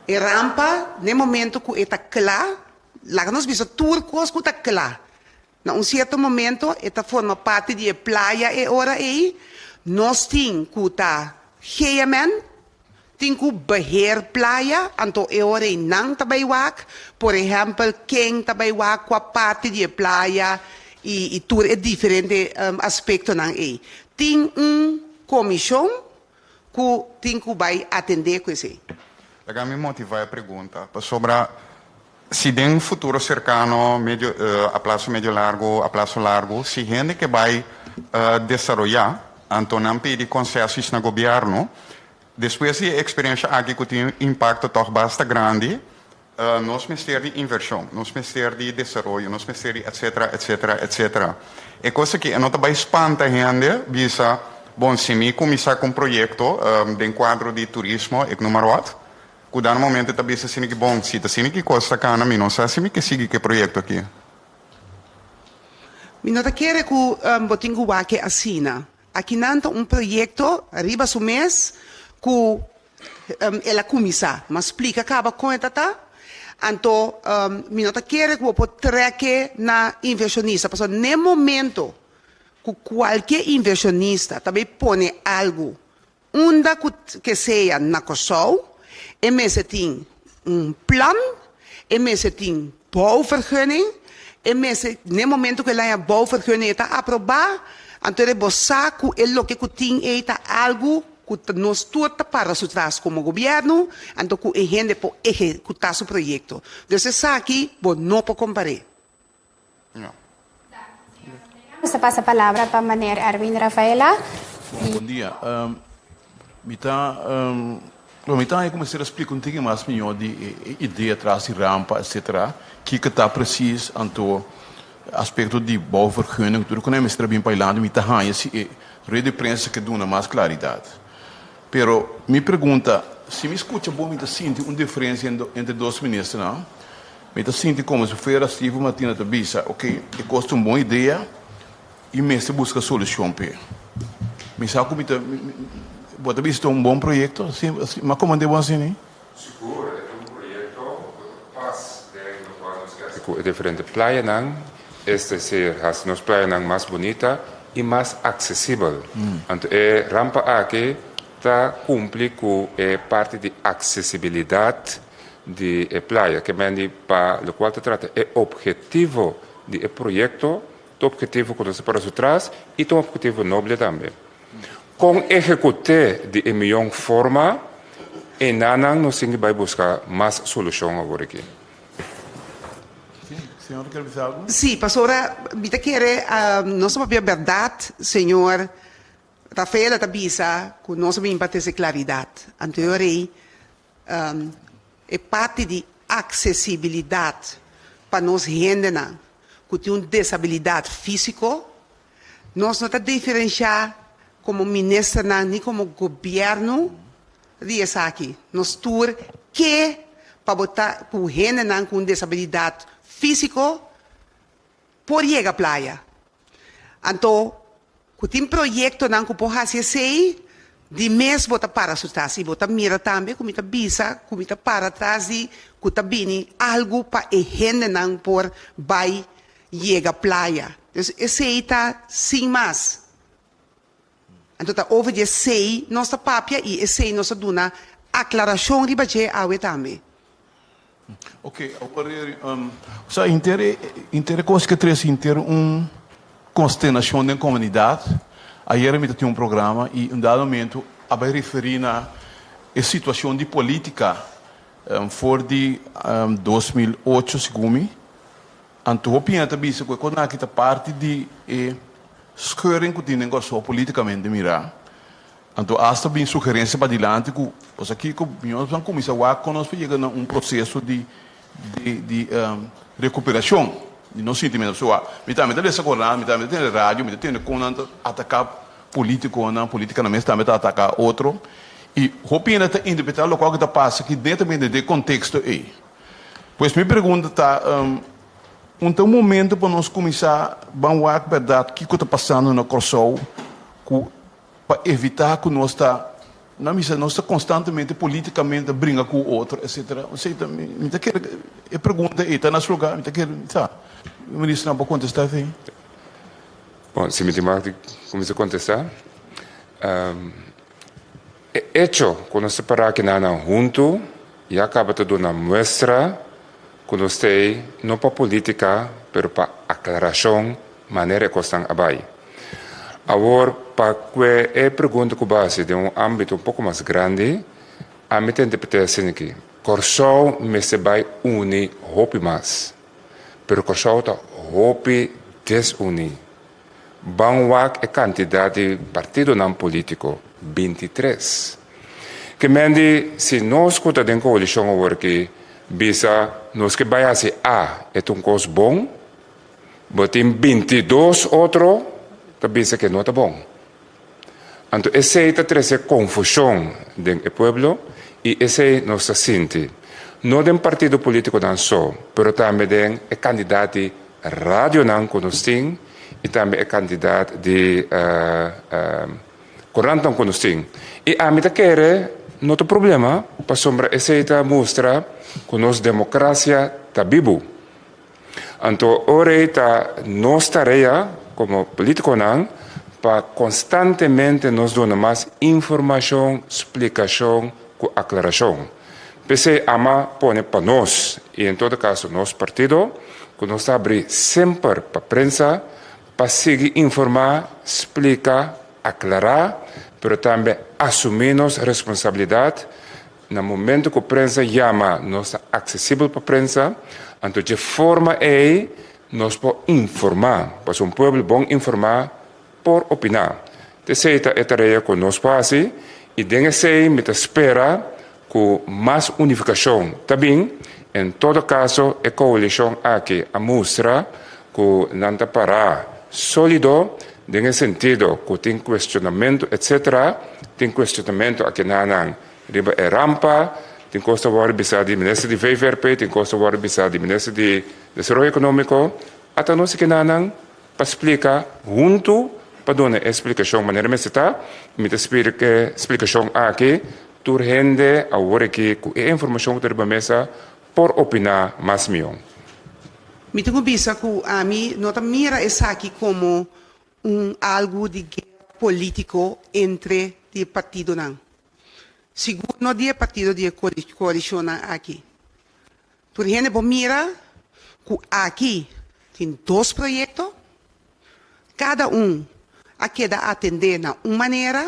E rampa, n'e momento ku e ta kla, laga nos bisa tur kos ku ta kla. Na un sierto momento e ta forma parti di e playa e ora ei. Nos tin ku ta GMN, tin ku beheer playa, anto e ora ei nan ta bai wak, por ehèmpel ken ta bai wak kua parti di e playa i tur e diferente aspektonan ei. Tin un komishon ku tin ku bai atendé ku esei. Laga mi motivá e pregunta, pasobra si den futuro serkano, medio, a plaso medio largu, a plaso largu, si hende ke bai desaroyá, anto nan pidi konsesis na gobièrnu, despues di e eksperensha aki ku tin un impakto tòg basta grandi, Nos mester di invershon, nos mester di desaroyo, nos mester di etcetera, etcetera, etcetera. E kos aki e no ta bai spanta hende bisa, bon, si mi kuminsá ku un proyekto den kuadro di turismo, ik noem maar wat, ku dado momento e ta bisa asina ki, bon, si ta asina ki kos ta kana, mi no sa si mi ke sigui ku e proyekto aki. Mi no ta kere ku bo tin ku wak e asina. Akinan ta un proyekto riba su mes ku El a kuminsá. M'a splika kaba kon e ta ta. Anto mi no ta kere ku bo por trèk'e na invershonista, pasobra n'e momento ku kualke invershonista ta bai pone algu unda ku ke sea na Kòrsou, e mester tin un plan, e mester tin bouwvergunning, e mester n'e momento ku el haña bouwvergunning e ta aprobá, anto e bo sa ku e loke ku tin ei ta algu ku ta nos tur ta para su tras komo gobièrnu, anto ku e hende por ehekutá su proyekto. Dus esaki bo no por kompar'é. Nos ta pasa palabra pa meneer Erwin Rafaela. Bon dia. Mi ta, bueno, mi ta haña ku mester a splika un tiki mas mihó di e idea tras di rampa, etcetera. Kiko ta presis, anto aspekto di bouwvergunning, tur ku nan mester a bin pailando, mi ta haña si e rueda di prensa ke duna mas klaridat. Pero mi pregunta, si mi skucha bon mi ta sinti un diferensia entre dos ministernan. Mi ta sinti komo si fuera Steven Martina ta bisa, ok, e kos ta un bon idea i mester buska solushon p'e. Mi sa ku mi ta, bo ta bisa ta un bon proyekto? Mi a komand'é bo asina? Sigur, e ta un proyekto ku ta pas den lokual nos ke hasi ku e diferente playanan, es desir, hasi nos playanan mas bunita i mas aksesibel. Anto e rampa aki ta kumpli ku e parti di aksesibilidat di e playa. Ke men di pa lokual ta trata e ophetivo di e proyekto, ta ophetivo ku nos ta para su tras i ta un ophetivo noble tambe. Kon ehekut'é di e mion forma, enanan nos tin di bai buska mas solushon awor aki. Señor ta kere bisa algu? Sí, pasobra mi ta kere nos ta papia bèrdat, señor Rafaela ta bisa ku nos a bin pa trese klaridat. Anto e ora ei E parti di aksesibilidat pa nos hendenan ku. ku tin un desabilidat físiko. Nos no ta diferenshá komo ministernan ni komo gobièrnu di esaki. Nos tur ke pa bo ta ku hendenan ku un desabilidat físiko por yega playa. Anto ku tin proyektonan ku por hasi esei, di mes bo ta para su tras i bo ta mira tambe ku mi ta bisa ku mi ta para tras di ku ta bini algu pa e hendenan por bai yega playa. Dus esei ta sin mas. Anto ta over di esei nos ta papia i esei nos ta duna aklarashon riba dje awe tambe. Ok, awor osea henter e henter e kos ke trese henter un konsternashon den komunidat. Ayera mi ta tin un programa i un dado momento a bai referí na e situashon di politika for di 2008 segun mi. Anto hopi hende ta bisa ku e kosnan aki ta parti di e scheuring ku tin den Kòrsou politikamente mirá. Anto asta bin sugerensia padilanti ku pasobra kiko nos ban kuminsá wak kon nos por yega na un proseso di di di rekuperashon di nos sintimentu. Pasobra mi tambe ta lesa korant, mi tambe ta tende radio, mi ta tende kon nan ta ataká politikonan, politikanan mes tambe ta ataká otro. I hopi hende ta interpretá lokual ku ta pasa aki netamente den e konteksto ei. Pues mi pregunta ta, un ta un momento pa nos kuminsá ban wak bèrdat kiko ta pasando na Kòrsou ku pa evitá ku nos ta, nan bisa nos ta konstantemente politikamente ta bringa ku otro etcetera. Osea ta mi ta kere e pregunta ei ta na su lugá, mi ta kere sa ministernan por kontestá esei. Bon, si mi tin mag di kuminsá kontestá. E echo ku nos ta pará kinanan huntu ya kaba ta duna muestra ku nos ta ei no pa polítika pero pa aklarashon manera e kosnan a bai. Awor pa kue e pregunta ku bo hasi den un ámbito un poko mas grandi, ami ta interpret'é asina aki, Kòrsou mester bai uni hopi mas, pero Kòrsou ta hopi desuní. Ban wak e kantidat di partidonan polítiko, 23. Ke men di si nos ku ta den koalishon aworki bisa nos ke bai hasi A, e ta un kos bon, bo tin 22 otro ta bisa ke no ta bon. Anto esei ta trese konfushon den e pueblo i esei nos ta sinti, no den partido polítikonan so, pero tambe den e kandidat di radionan ku nos tin i tambe e kantidat di korantnan ku nos tin. I ami ta kere no ta problema pasobra esei ta mustra ku nos demokrasia ta bibu. Anto ora ei ta nos tarea komo politikonan pa konstantemente nos duna mas informashon, splikashon ku aklarashon. P'esei ama pone pa nos, i en todo kaso nos partido, ku nos ta abrí semper pa prensa pa sigui informá, splika, aklará, pero tambe asumí nos responsabilidat Na momento ku prensa yama nos ta aksesibel pa prensa, anto dje forma ei nos por informá, pasobra un pueblo bon informá por opiná. T'esei ta e tarea ku nos por hasi i den esei mi ta spera ku mas unifikashon ta bin. En todo kaso e koalishon aki a mustra ku nan ta pará sólido den e sentido ku tin kuestionamentu etsetera, tin kuestionamentu akinanan Riba e rampa tin kos ta wòrdu bisá di minister di VVRP, tin kos ta wòrdu bisá di minister di Desaroyo Ekonómiko. Ata nos e kinanan pa splika huntu pa duna e splikashon manera mester ta. Mi ta spera ku e splikashon aki tur hende awor aki ku e informashon ku ta riba mesa por opiná mas mihó. Mi tin ku bisa ku ami no ta mira esaki komo un algu di guera polítiko entre di e partidonan. Sigur no di e partido di e koalishonnan aki. Tur hende por mira ku aki tin dos proyekto, kada un a keda atendé na un manera.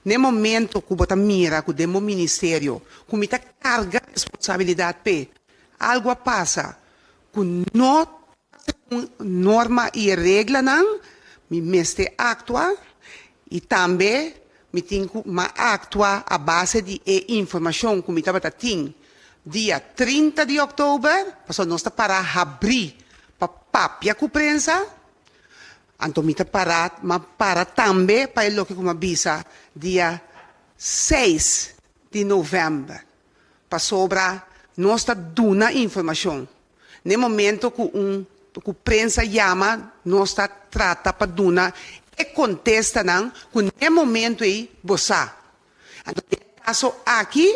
Na e momento ku bo ta mira ku den bo ministerio ku mi ta karga responsabilidat p'e, algu a pasa ku no ta segun norma i e reglanan, mi mester aktua i tambe mi tin ku ma aktua a base di e informashon ku mi tabata tin dia 30 di òktober, pasobra nos ta para habrí. pa papia ku prensa, anto mi ta para, m'a para tambe pa e loke ku m'a bisa dia seis di novèmber, pasobra nos ta duna informashon. N'e momento ku un ku prensa yama nos ta trata pa duna e kontestanan ku n'e momento ei bo sa. Anto den e kaso aki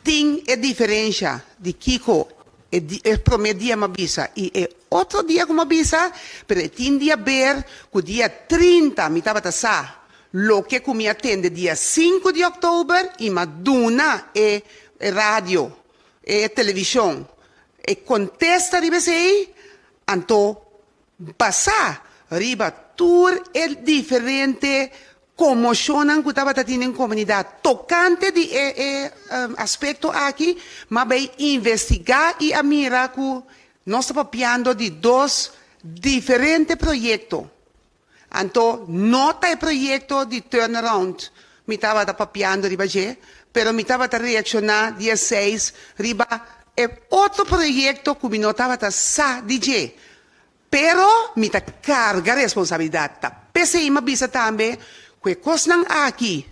tin e diferensha di kiko e e prome dia m'a bisa i e otro dia ku m'a bisa, pero e tin di haber ku dia 30 mi tabata sa loke ku mi a tende dia sinku di òktober i m'a duna e radio, e televishon E kontesta riba esei anto basá riba tur e diferente komoshonnan ku tabata tin den komunidat tokante di e e aspekto aki, m'a bai investigá i a mira ku nos ta papiando di dos diferente proyekto. Anto no ta e proyekto di turnaround mi tabata papiando riba dje, pero mi tabata reakshoná dia seis riba e otro proyekto ku mi no tabata sa di dje. Pero mi ta karga responsabilidat. Ta p'esei mi a bisa tambe ku e kosnan aki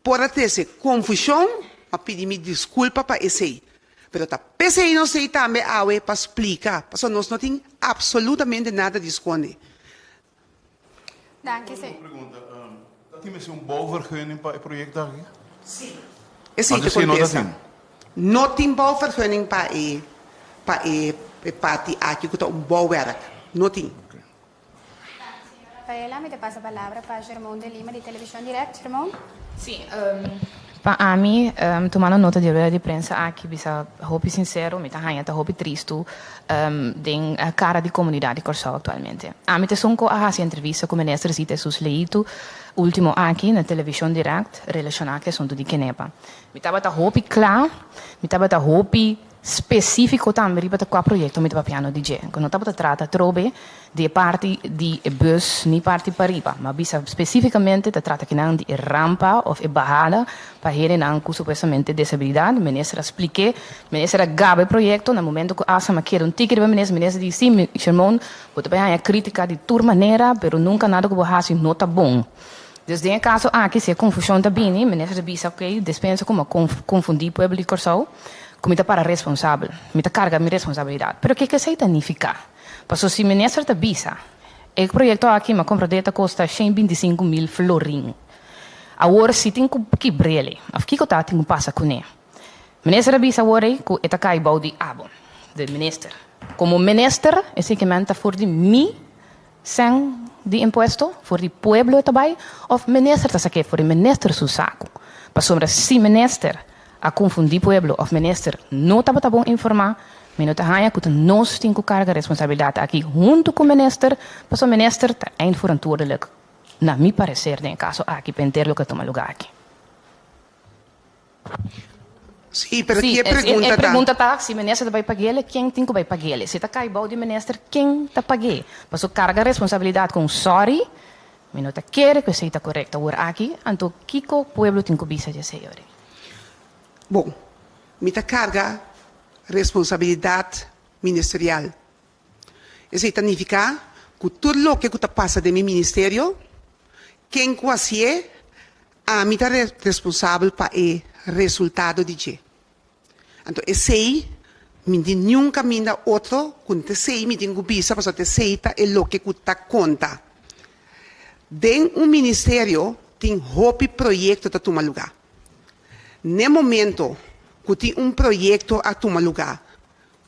por a trese konfushon, a pidi mi diskulpa pa esei. Pero ta p'esei nos ei tambe awe pa splika, pasobra nos no tin absolutamente nada di skonde. Danki, se. Un pregunta, ta tin mester un bouwvergunning pa e proyecto aki? Sí. Esei ta contesta. No tin bouwvergunning pa e pa e parti aki cu ta un bouwwerk. No tin. Danki, señor Rafaela. Mi ta pasa palabra pa Germon de Lima di Television Direct. Germon. Sí, pa ami, tumando nota di e rueda di prensa aki, bisa hopi sincero, mi ta haña ta hopi tristu den cara di comunidad di Kòrsou actualmente. Ami ta esun cu a haci entrevista cu Minister Zita Jesus Leito ultimo aki na Television Direct relaciona cu e asunto di Kenepa. Mi tabata hopi cla, mi tabata hopi Spesífiko tambe riba ta kua proyekto mi ta papiando di dje. Ku no tabata trata atrobe di e parti di e bus ni parti pariba. Ma bisa spesífikamente ta trata kinan di e rampa òf e bahada pa hendenan ku supuestamente desabilidat. Minister a splik'é, minister a gaba e proyekto. Na momento ku Asam a keda un tiki riba minister, minister di si, Shermon, bo ta bai haña krítika di tur manera, pero nunka nada ku bo hasi no ta bon. Dus den e kaso aki si e konfushon ta bini, minister ta bisa, ok, despensa ku mi a konfundí pueblo di Kòrsou. Ku mi ta para responsabel. Mi ta karga mi responsabilidat. Pero kiko esei ta nifiká? Paso si minister ta bisa, e proyekto aki mi a kompra ta kosta 125.000 florin. Awor si tin ku kibr'el òf kiko ta tin ku pasa kuné? Minister a bisa awor ei ku e ta kai bou di abo, de minister. Komo minister esei ke men ta for di mi sèn di impuesto, for di pueblo e ta bai òf minister ta sak'é for di minister su saku? Pasobra si minister a konfundí pueblo òf minister no tabata bon informá, mi no ta haña ku ta nos tin ku karga responsabilidat aki huntu ku minister, pasobra minister ta eindverantwoordelijk, na mi pareser den e kaso aki pa henter loke a tuma lugá aki. Sí, pero ki e pregunta ta? E pregunta ta, si minister ta bai pag'el, ken tin ku bai pag'el? Si ta kai bou di minister, ken ta pag'é? Pasobra karga responsabilidat ku un sòri, mi no ta kere ku esei ta korekto awor aki, anto kiko pueblo tin ku bisa di esei ori? Bon, mi ta karga responsabilidat ministerial. Esei ta nifiká ku tur loke ku ta pasa den mi ministerio, ken ku hasié, ami ta responsabel pa e resultado di dje. Anto esei mi no tin niun kaminda otro ku no ta esei mi tin ku bisa pasobra ta esei ta e loke ku ta konta. Den un ministerio tin hopi proyekto ta tuma lugá. N'e momento ku tin un proyekto a tuma lugá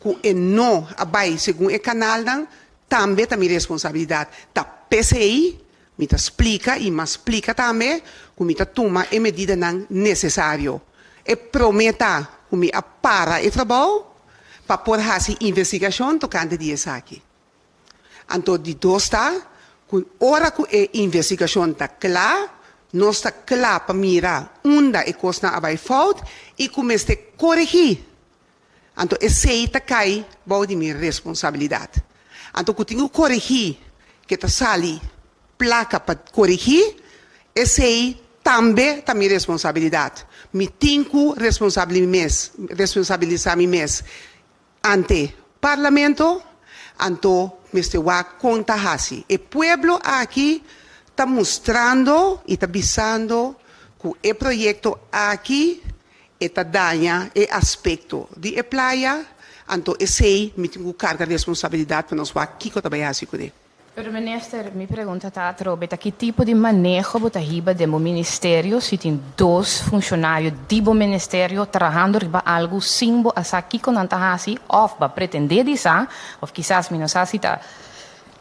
ku e no a bai segun e kanalnan tambe ta mi responsabilidat. Ta p'esei mi ta splika i mas splika tambe ku mi ta tuma e medidanan nesesario. E promé ta ku mi a para e trabou pa por hasi investigashon tokante di esaki. Anto di dos ta ku ora ku e investigashon ta kla, nos ta kla pa mira unda e kosnan a bai fout i ku mester koregí. Anto esei ta kai bou di mi responsabilidat. Anto ku tin ku koregí, ke ta sali plaka pa koregí, esei tambe ta mi responsabilidat. Mi tin ku responsabli mi mes, responsabilisá mi mes ante Parlamento, anto. mester wak kon ta hasi. E pueblo aki ta mustrando i ta bisando ku e proyekto aki e ta daña e aspekto di e playa, anto esei mi tin ku karga responsabilidat pa nos wak kiko ta bai hasi kuné. Pero minister, mi pregunta ta atrobe ta ki tipo di maneho bo ta hiba den bo ministerio si tin dos funshonario di bo ministerio trahando riba algu sin bo a sa kiko nan ta hasi òf bo a pretendé di sa òf kisas mi no sa si ta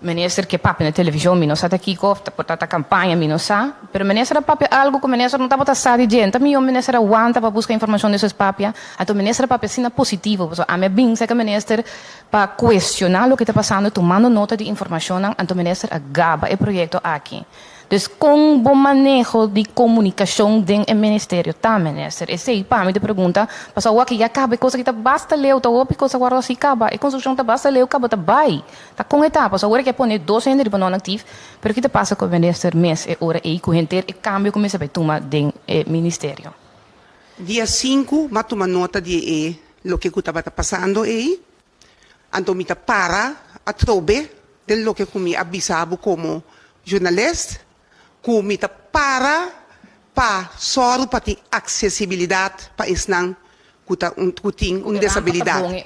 Minister ke papia na television mi no sa ta kiko of ta por ta ta campaña mi no sa, pero minister a papia algo ku minister no tabata sa di dje, ta mihó minister a wanta pa buska informacion despues papia, anto minister a papia asina positivo pasobra ami a bin serka minister pa cuestiona loke ta pasando tumando nota di informacionnan anto minister a gaba e proyecto aki. Dus kon bo maneho di komunikashon den e ministerio ta, minister? Esei pa mi ta pregunta, pasobra awor aki ya kaba e kos aki ta basta leu, ta hopi kos a wòrdu hasi kaba, e konstrukshon ta basta leu kaba ta bai. Ta kon e ta? Pasobra awor aki a pone dos hende riba non-aktief, pero ki ta pasa ku e minister mes e ora ei ku henter e kambio ku mester bai tuma den e ministerio? Dia sinku m'a tuma nota di e loke ku tabata pasando ei, Anto mi ta para atrobe den loke ku mi a bisa bo komo journalist, ku mi ta para pa sòru pa tin aksesibilidat pa esnan ku ta ku tin un desabilidat.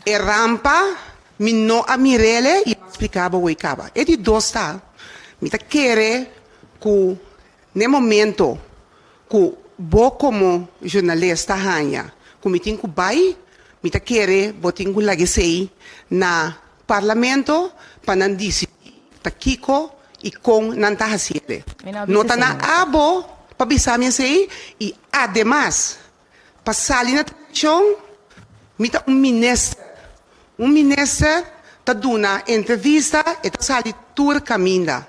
E rampa mi no a mir'el i a splika bo wei kaba. E di dos ta, mi ta kere ku n'e momento ku bo komo journalist ta haña ku mi tin ku bai, mi ta kere bo tin ku laga esei na Parlamento pa nan disidí ta kiko i kon nan ta hasié. No ta na abo pa bisa mi esei i ademas pa sali na televishon mi ta un minister. Un minister ta duna entrevista, e ta sali tur kaminda.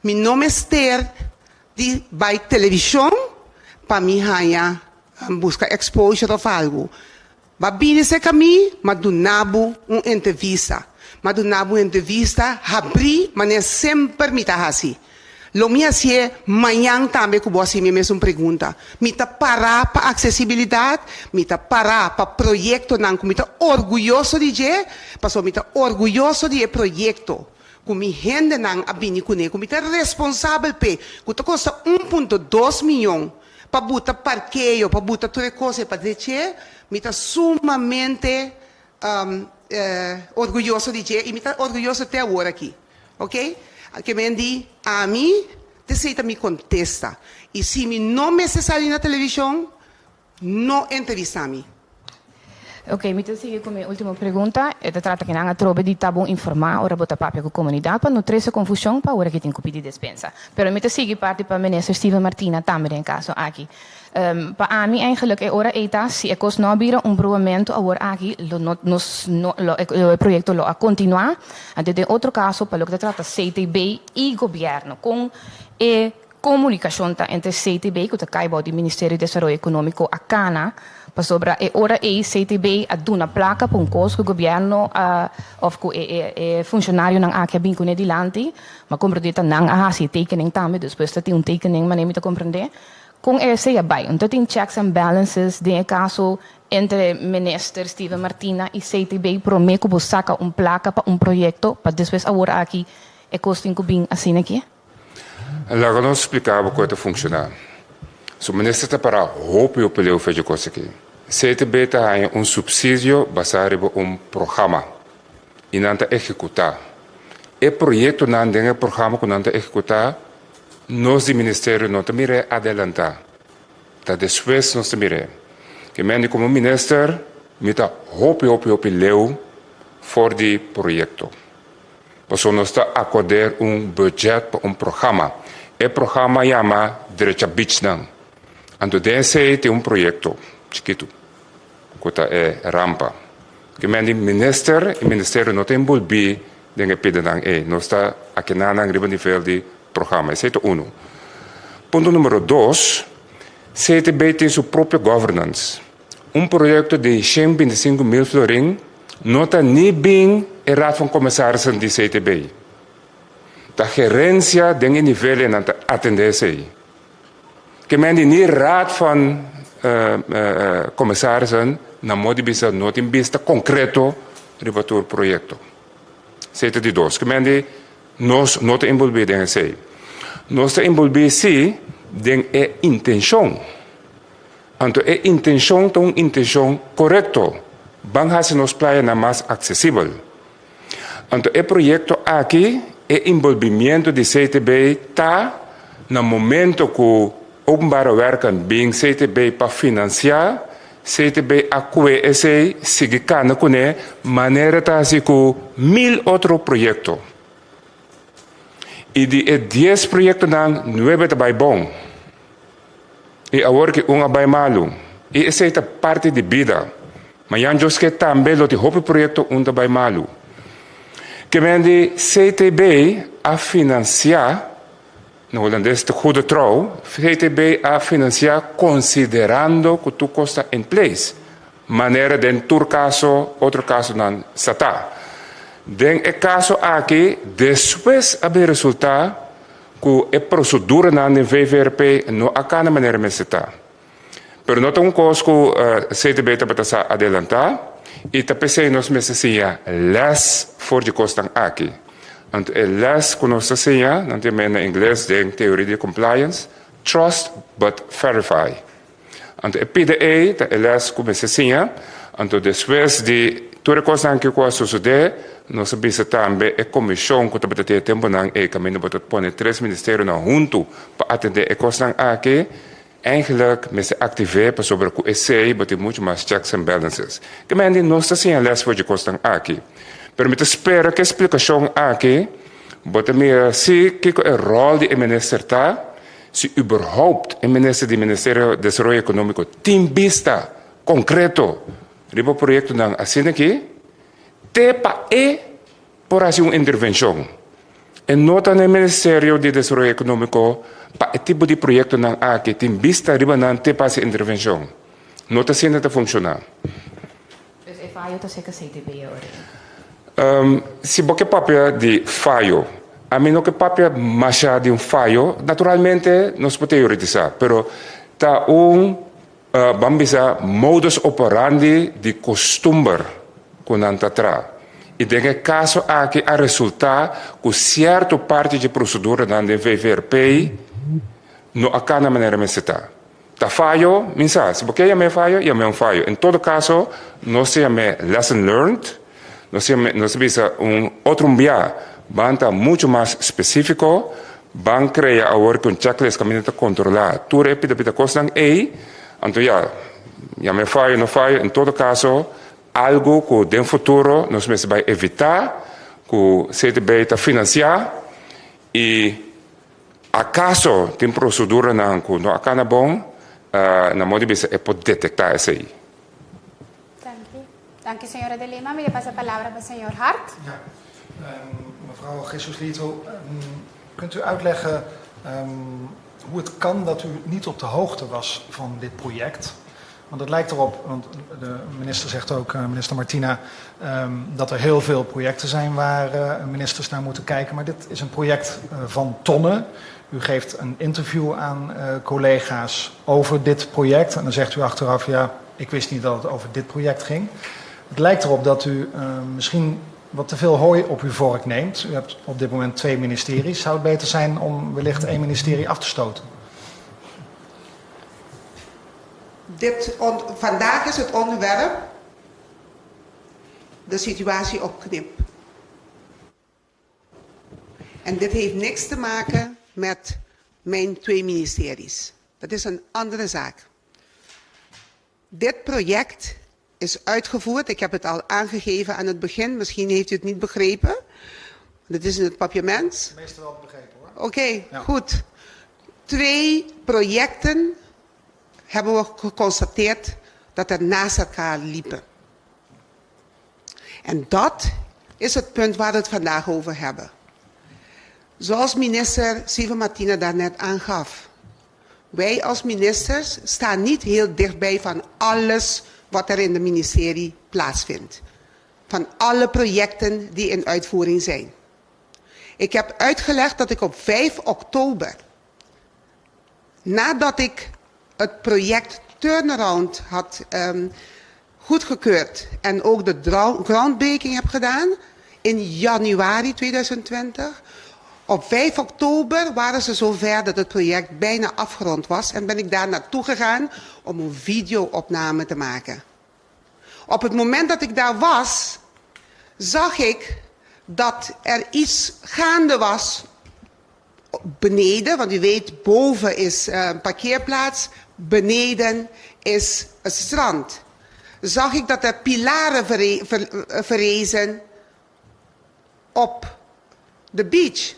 Mi no mester di bai televishon pa mi haña buska exposure of algu. Ba bini serka mi, m'a duna bo un entrevista. M'a duna bo un entrevista habrí manera semper mi ta hasi. Lo mi hasié mañan tambe ku bo hasi mi e mesun pregunta. Mi ta pará pa aksesibilidat, mi ta pará pa proyektonan ku mi ta orguyoso di dje, pasobra mi ta orguyoso di e proyekto ku mi hendenan a bini kuné, ku mi ta responsabel p'e, ku ta kosta un punto dos miyon pa buta parkeo, pa buta tur e kos ei pa dreché, mi ta sumamente orguyoso di dje i mi ta orguyoso te awor aki. Oke? Ke men di, ami, t'esei ta mi kontesta. I si mi no mester sali na televishon, No entrevista mi. Ok, mi ta sigui ku mi ultimo pregunta. E ta trata kinan atrobe di ta bon informá ora bo ta papia ku komunidat pa no trese konfushon pa ora ki tin ku pidi despensa. Pero mi ta sigui parti pa Minister Steven Martina tambe den e kaso aki. Pa ami eigenlik e ora ei ta si e kos no a bira un bruamentu awor aki lo no nos no lo e proyekto lo a kontinuá. Anto den otro kaso pa loke ta trata CTB i gobièrnu kon e Komunikashon ta entre CTB ku ta kai bou di Ministerio di Desaroyo Ekonómiko a kana, pasobra e ora ei CTB a duna plaka pa un kos ku gobièrnu a òf ku e e funshonarionan aki a bin kuné dilanti, ma komprendé ta nan a hasi e tekening tambe, despues ta tin un tekening manera mi ta komprendé. Kon esei a bai? Unta tin checks and balances den e kaso entre Minister Steven Martina i CTB promé ku bo saka un plaka pa un proyekto pa despues awor aki e kos tin ku bin asina aki? Laga nos splika bo kon e ta funkshoná. Su minister ta pará hopi hopi leu fecha kos aki. CTB ta haña un supsidio basá riba un programa i nan ta ehekutá. E proyektonan den e programa ku nan ta ehekutá, nos di ministerio no ta mir'é adelantá. Ta despues nos ta mir'é. Ke mende komo minister mi ta hopi hopi hopi leu for di proyekto. Pasobra nos ta acorder un budget pa un programa. E programa yama Drecha Beachnan. Anto den esey tin un proyecto chikitu cu ta e rampa. Ke men di minister y ministerio no ta enbolbi den e pidanan ey. Nos ta akena nan riba nivel di programa. Esey ta uno. Punto numero dos, CTB tin su propio governance. Un proyecto di 125 mil florin no ta ni bin e Raad van Commissarissen di CTB. Ta gerencia den e nivelnan ta atende esey. Ke men di ni Raad van Commissarissen na modo di bisa no tin bista concreto riba tur proyecto. Esei ta di dos. Kimen di nos no ta enbolbí den esei. Nos ta enbolbí sí den e intenshon. Anto e intenshon ta un intenshon korekto, ban hasi nos playanan mas aksesibel. Anto e proyekto aki, e inbolbimiento di CTB ta na momento ku Openbare Werken bin CTB pa finansiá, CTB a kue esei sigui kana kuné manera ta hasi ku mil otro proyekto. I di e dies proyektonan, nuebe ta bai bon. I awor ki un a bai malu. I esei ta parti di bida. Mañan Dios ke tambe lo tin hopi proyekto un ta bai malu. Ke men di CTB a finansiá, na hulandes te goede trouw, CTB a finansiá konsiderando ku tur kos ta in place, manera den tur kaso otro kasonan sa ta. Den e kaso aki despues a bin resultá ku e proseduranan den VVRP no a kana manera mester ta. Pero no ta un kos ku CTB tabata sa adelantá i ta p'esei nos mester siña lès for di kosnan aki. Anto e lès ku nos ta siña, nan ta yam'é na ingles den teoria di compliance, trust but verify. Anto e pida ei ta e lès ku mester siña. Anto despues di tur e kosnan aki ku a sosodé, nos a bisa tambe e komishon ku tabata tin e tempunan ei kaminda bo ta pone tres ministerionan huntu pa atendé e kosnan aki, Eigenlijk mester aktivé pasobra ku esei bo tin muchu mas checks and balances. Ke mende nos ta siña les for dje kosnan aki. Pero mi ta spera ku e splikashon aki bo ta mira si kiko e ròl di e minister ta, si überhaupt e minister di Ministerio Desaroyo Ekonómiko tin bista konkreto riba proyektonan asina aki, te pa e por hasi un intervenshon. E no ta na e Ministerio di Desaroyo Ekonómiko pa e tipo di proyektonan aki tin bista riba nan te pa hasi intervenshon. No ta asina ta funshoná. Dus e fayo ta seka CTB awor? Si bo ke papia di fayo, ami no ke papia masha di un fayo. Naturalmente nos por teoretisá, pero ta un Ban bisa modus operandi di costumber cu nan ta tra. Y den e caso aki a resulta cu cierto parti dje proceduranan den VVRP no a cana manera mester ta. Ta fayo? Min sa. Si bo kier yam'e fayo, yam'e un fayo. En todo caso, nos ta yam'e lesson learned, nos ta yam'e, nos ta bisa un otro un bia ban ta mucho mas specifico, Ban krea awor ku un checklist kaminda ta kontrolá tur e pita pita kosnan ei, anto ya, yam'é fayo no fayo, en todo kaso algu ku den futuro nos mester bai evitá ku CTB ta finansiá i akaso tin proseduranan ku no a kana bon, na modo di bisa e por detektá esei. Danki. Danki señora De Lima. Mi ta pasa palabra pa señor Hart. Ja. Mevrouw Jesus Lito, kunt u uitleggen hoe het kan dat u niet op de hoogte was van dit project? Want het lijkt erop, want de minister zegt ook, minister Martina, dat er heel veel projecten zijn waar ministers naar moeten kijken. Maar dit is een project van tonnen. U geeft een interview aan collega's over dit project. En dan zegt u achteraf, ja, ik wist niet dat het over dit project ging. Het lijkt erop dat u misschien wat te veel hooi op uw vork neemt. U hebt op dit moment twee ministeries. Zou het beter zijn om wellicht één ministerie af te stoten? Dit vandaag is het onderwerp de situatie op Knip. En dit heeft niks te maken met mijn twee ministeries. Dat is een andere zaak. Dit project is uitgevoerd. Ik heb het al aangegeven aan het begin. Misschien heeft u het niet begrepen. Dat is in het papiaments. Meestal wel begrepen hoor. Oké, okay, ja. goed. Twee projecten hebben we geconstateerd dat er naast elkaar liepen. En dat is het punt waar we het vandaag over hebben. Zoals minister Siva Martina daarnet aangaf. Wij als ministers staan niet heel dichtbij van alles wat er in de ministerie plaatsvindt. Van alle projecten die in uitvoering zijn. Ik heb uitgelegd dat ik op 5 oktober, nadat ik het project Turnaround had um, goedgekeurd en ook de groundbreaking heb gedaan, In januari 2020. Op 5 oktober waren ze zover dat het project bijna afgerond was en ben ik daar naartoe gegaan om een videoopname te maken. Op het moment dat ik daar was, zag ik dat er iets gaande was beneden, want u weet, boven is een parkeerplaats, beneden is het strand. Zag ik dat er pilaren verrezen op de beach.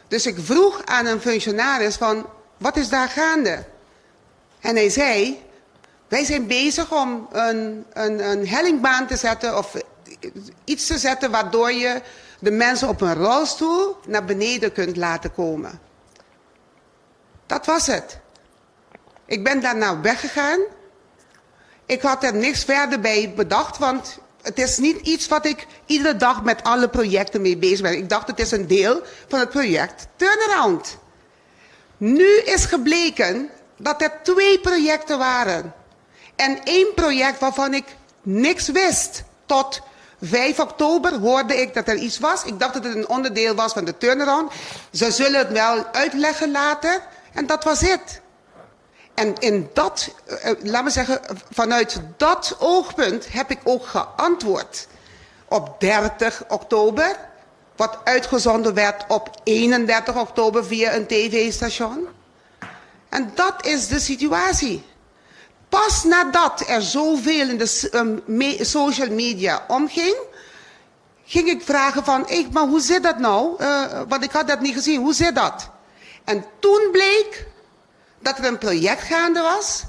Dus ik vroeg aan een functionaris van, wat is daar gaande? En hij zei, wij zijn bezig om een hellingbaan te zetten of iets te zetten waardoor je de mensen op een rolstoel naar beneden kunt laten komen. Dat was het. Ik ben daarna weggegaan. Ik had er niks verder bij bedacht, want het is niet iets wat ik iedere dag met alle projecten mee bezig ben. Ik dacht, het is een deel van het project Turnaround. Nu is gebleken dat er 2 projecten waren. En 1 project waarvan ik niks wist. Tot 5 oktober hoorde ik dat er iets was. Ik dacht dat het een onderdeel was van de turnaround. Ze zullen het wel uitleggen later. En dat was het. En in dat, laat me zeggen, vanuit dat oogpunt heb ik ook geantwoord op 30 oktober, wat uitgezonden werd op 31 oktober via een tv-station. En dat is de situatie. Pas nadat er zoveel in de social media omging, ging ik vragen van, hey, maar hoe zit dat nou? Want ik had dat niet gezien, hoe zit dat? En toen bleek dat er een project gaande was,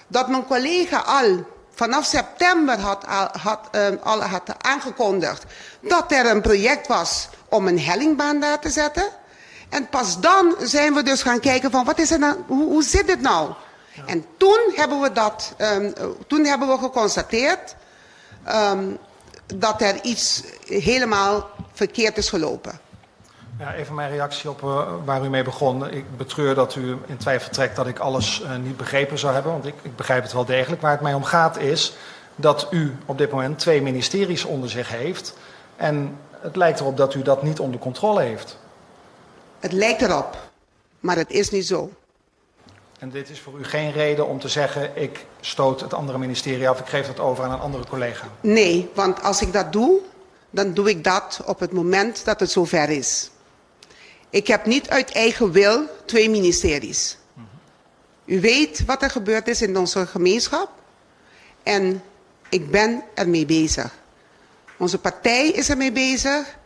dat mijn collega al vanaf september al had aangekondigd dat er een project was om een hellingbaan daar te zetten. En pas dan zijn we dus gaan kijken van, wat is er nou, hoe zit dit nou? Ja. En toen hebben we toen hebben we geconstateerd dat er iets helemaal verkeerd is gelopen. Ja, even mijn reactie op waar u mee begon. Ik betreur dat u in twijfel trekt dat ik alles niet begrepen zou hebben. Want ik begrijp het wel degelijk. Waar het mij om gaat is dat u op dit moment 2 ministeries onder zich heeft. En het lijkt erop dat u dat niet onder controle heeft. Het lijkt erop, maar het is niet zo. En dit is voor u geen reden om te zeggen, ik stoot het andere ministerie af, ik geef dat over aan een andere collega? Nee, want als ik dat doe, dan doe ik dat op het moment dat het zover is. Ik heb niet uit eigen wil 2 ministeries. U weet wat er gebeurd is in onze gemeenschap. En ik ben ermee bezig. Onze partij is ermee bezig.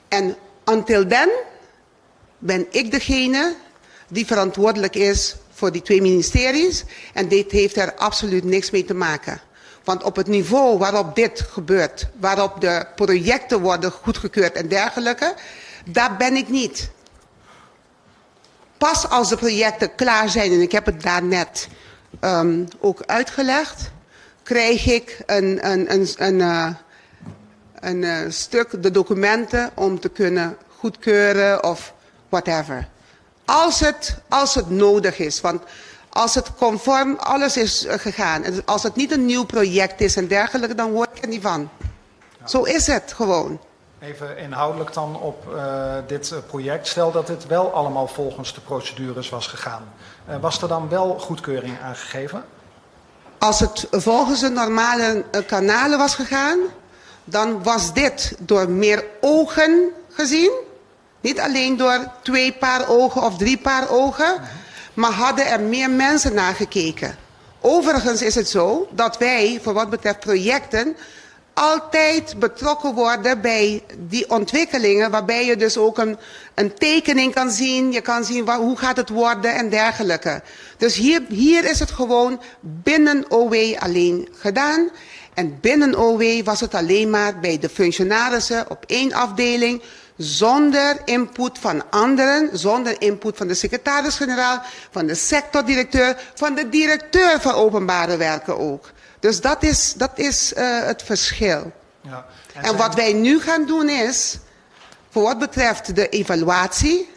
En until then ben ik degene die verantwoordelijk is voor die 2 ministeries. En dit heeft er absoluut niks mee te maken. Want op het niveau waarop dit gebeurt, waarop de projecten worden goedgekeurd en dergelijke, daar ben ik niet. Pas als de projecten klaar zijn, en ik heb het daarnet ook uitgelegd, krijg ik een stuk, de documenten om te kunnen goedkeuren of whatever. Als het nodig is, want als het conform alles is gegaan, en als het niet een nieuw project is en dergelijke, dan hoor ik er niet van. Ja. Zo is het gewoon. Even inhoudelijk dan op dit project. Stel dat dit wel allemaal volgens de procedures was gegaan. Was er dan wel goedkeuring aangegeven? Als het volgens de normale kanalen was gegaan, dan was dit door meer ogen gezien. Niet alleen door 2 paar ogen of 3 paar ogen, maar hadden er meer mensen naar gekeken. Overigens is het zo dat wij, voor wat betreft projecten, altijd betrokken worden bij die ontwikkelingen, waarbij je dus ook een tekening kan zien, je kan zien hoe gaat het worden en dergelijke. Dus hier is het gewoon binnen OW alleen gedaan. En binnen OW was het alleen maar bij de functionarissen op 1 afdeling, zonder input van anderen, zonder input van de secretaris-generaal, van de sectordirecteur, van de directeur van openbare werken ook. Dus dat is het verschil. Ja, en wat wij nu gaan doen is, voor wat betreft de evaluatie,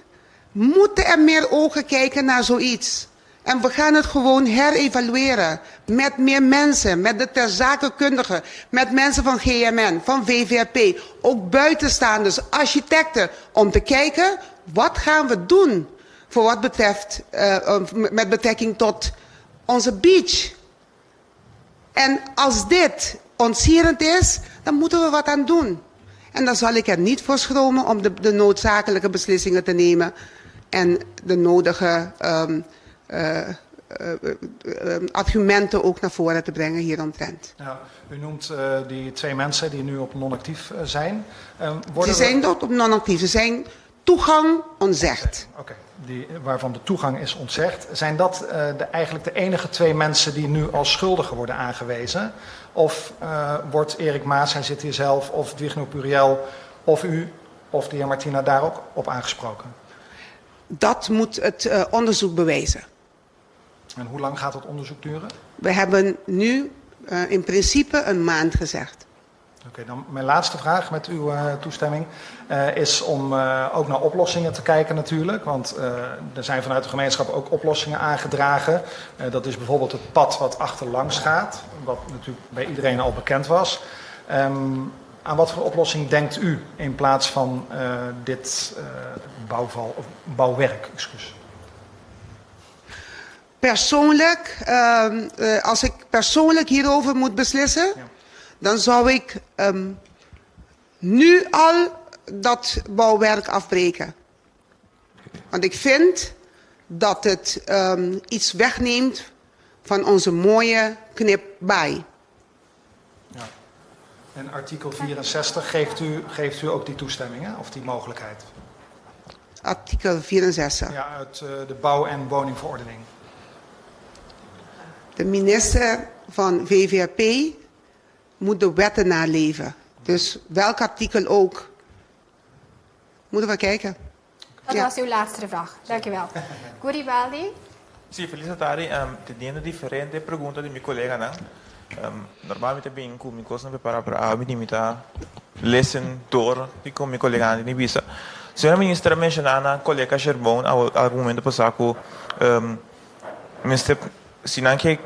moeten er meer ogen kijken naar zoiets. En we gaan het gewoon herevalueren met meer mensen, met de terzakenkundigen, met mensen van GMN, van VVRP, ook buitenstaanders, architecten, om te kijken wat gaan we doen voor wat betreft, uh, met betrekking tot onze beach. En als dit ontsierend is, dan moeten we wat aan doen. En dan zal ik er niet voor schromen om de, de noodzakelijke beslissingen te nemen en de nodige um, uh, uh, argumenten ook naar voren te brengen hieromtrent. Ja, u noemt die twee mensen die nu op non-actief zijn. Ze zijn niet op non-actief, ze zijn toegang ontzegd. Oké, okay, waarvan de toegang is ontzegd. Zijn dat de, eigenlijk de enige twee mensen die nu als schuldigen worden aangewezen? Of wordt Erik Maas, hij zit hier zelf, of Dwigno Puriel, of u of de heer Martina daar ook op aangesproken? Dat moet het onderzoek bewijzen. En hoe lang gaat dat onderzoek duren? We hebben nu in principe een maand gezegd. Oké, okay, dan mijn laatste vraag met uw toestemming is om ook naar oplossingen te kijken natuurlijk. Want er zijn vanuit de gemeenschap ook oplossingen aangedragen. Dat is bijvoorbeeld het pad wat achterlangs gaat, wat natuurlijk bij iedereen al bekend was. Um, aan wat voor oplossing denkt u in plaats van dit bouwval, of bouwwerk? Excuus. Persoonlijk, uh, als ik persoonlijk hierover moet beslissen, ja. Dan zou ik um, nu al dat bouwwerk afbreken. Want ik vind dat het um, iets wegneemt van onze mooie knipbaai. Ja. En artikel 64 geeft u, geeft u ook die toestemming, hè? Of die mogelijkheid? Artikel 64. Ja, uit de bouw- en woningverordening. De minister van VVRP moet de wetten naleven. Dus welk artikel ook. Moeten we kijken. Dat ja. was uw laatste vraag. Dank u wel. Guribaldi. Si, felis atardi. Um, teniendo diferente pregunta di mi coleganan. Um, normalmente bin cu mi cosnan prepara pero awe mi ta listen door di con mi coleganan tin di bisa. Señora Minister a menciona na colega Sherboon algun momento pasa cu um, mester Si nan ke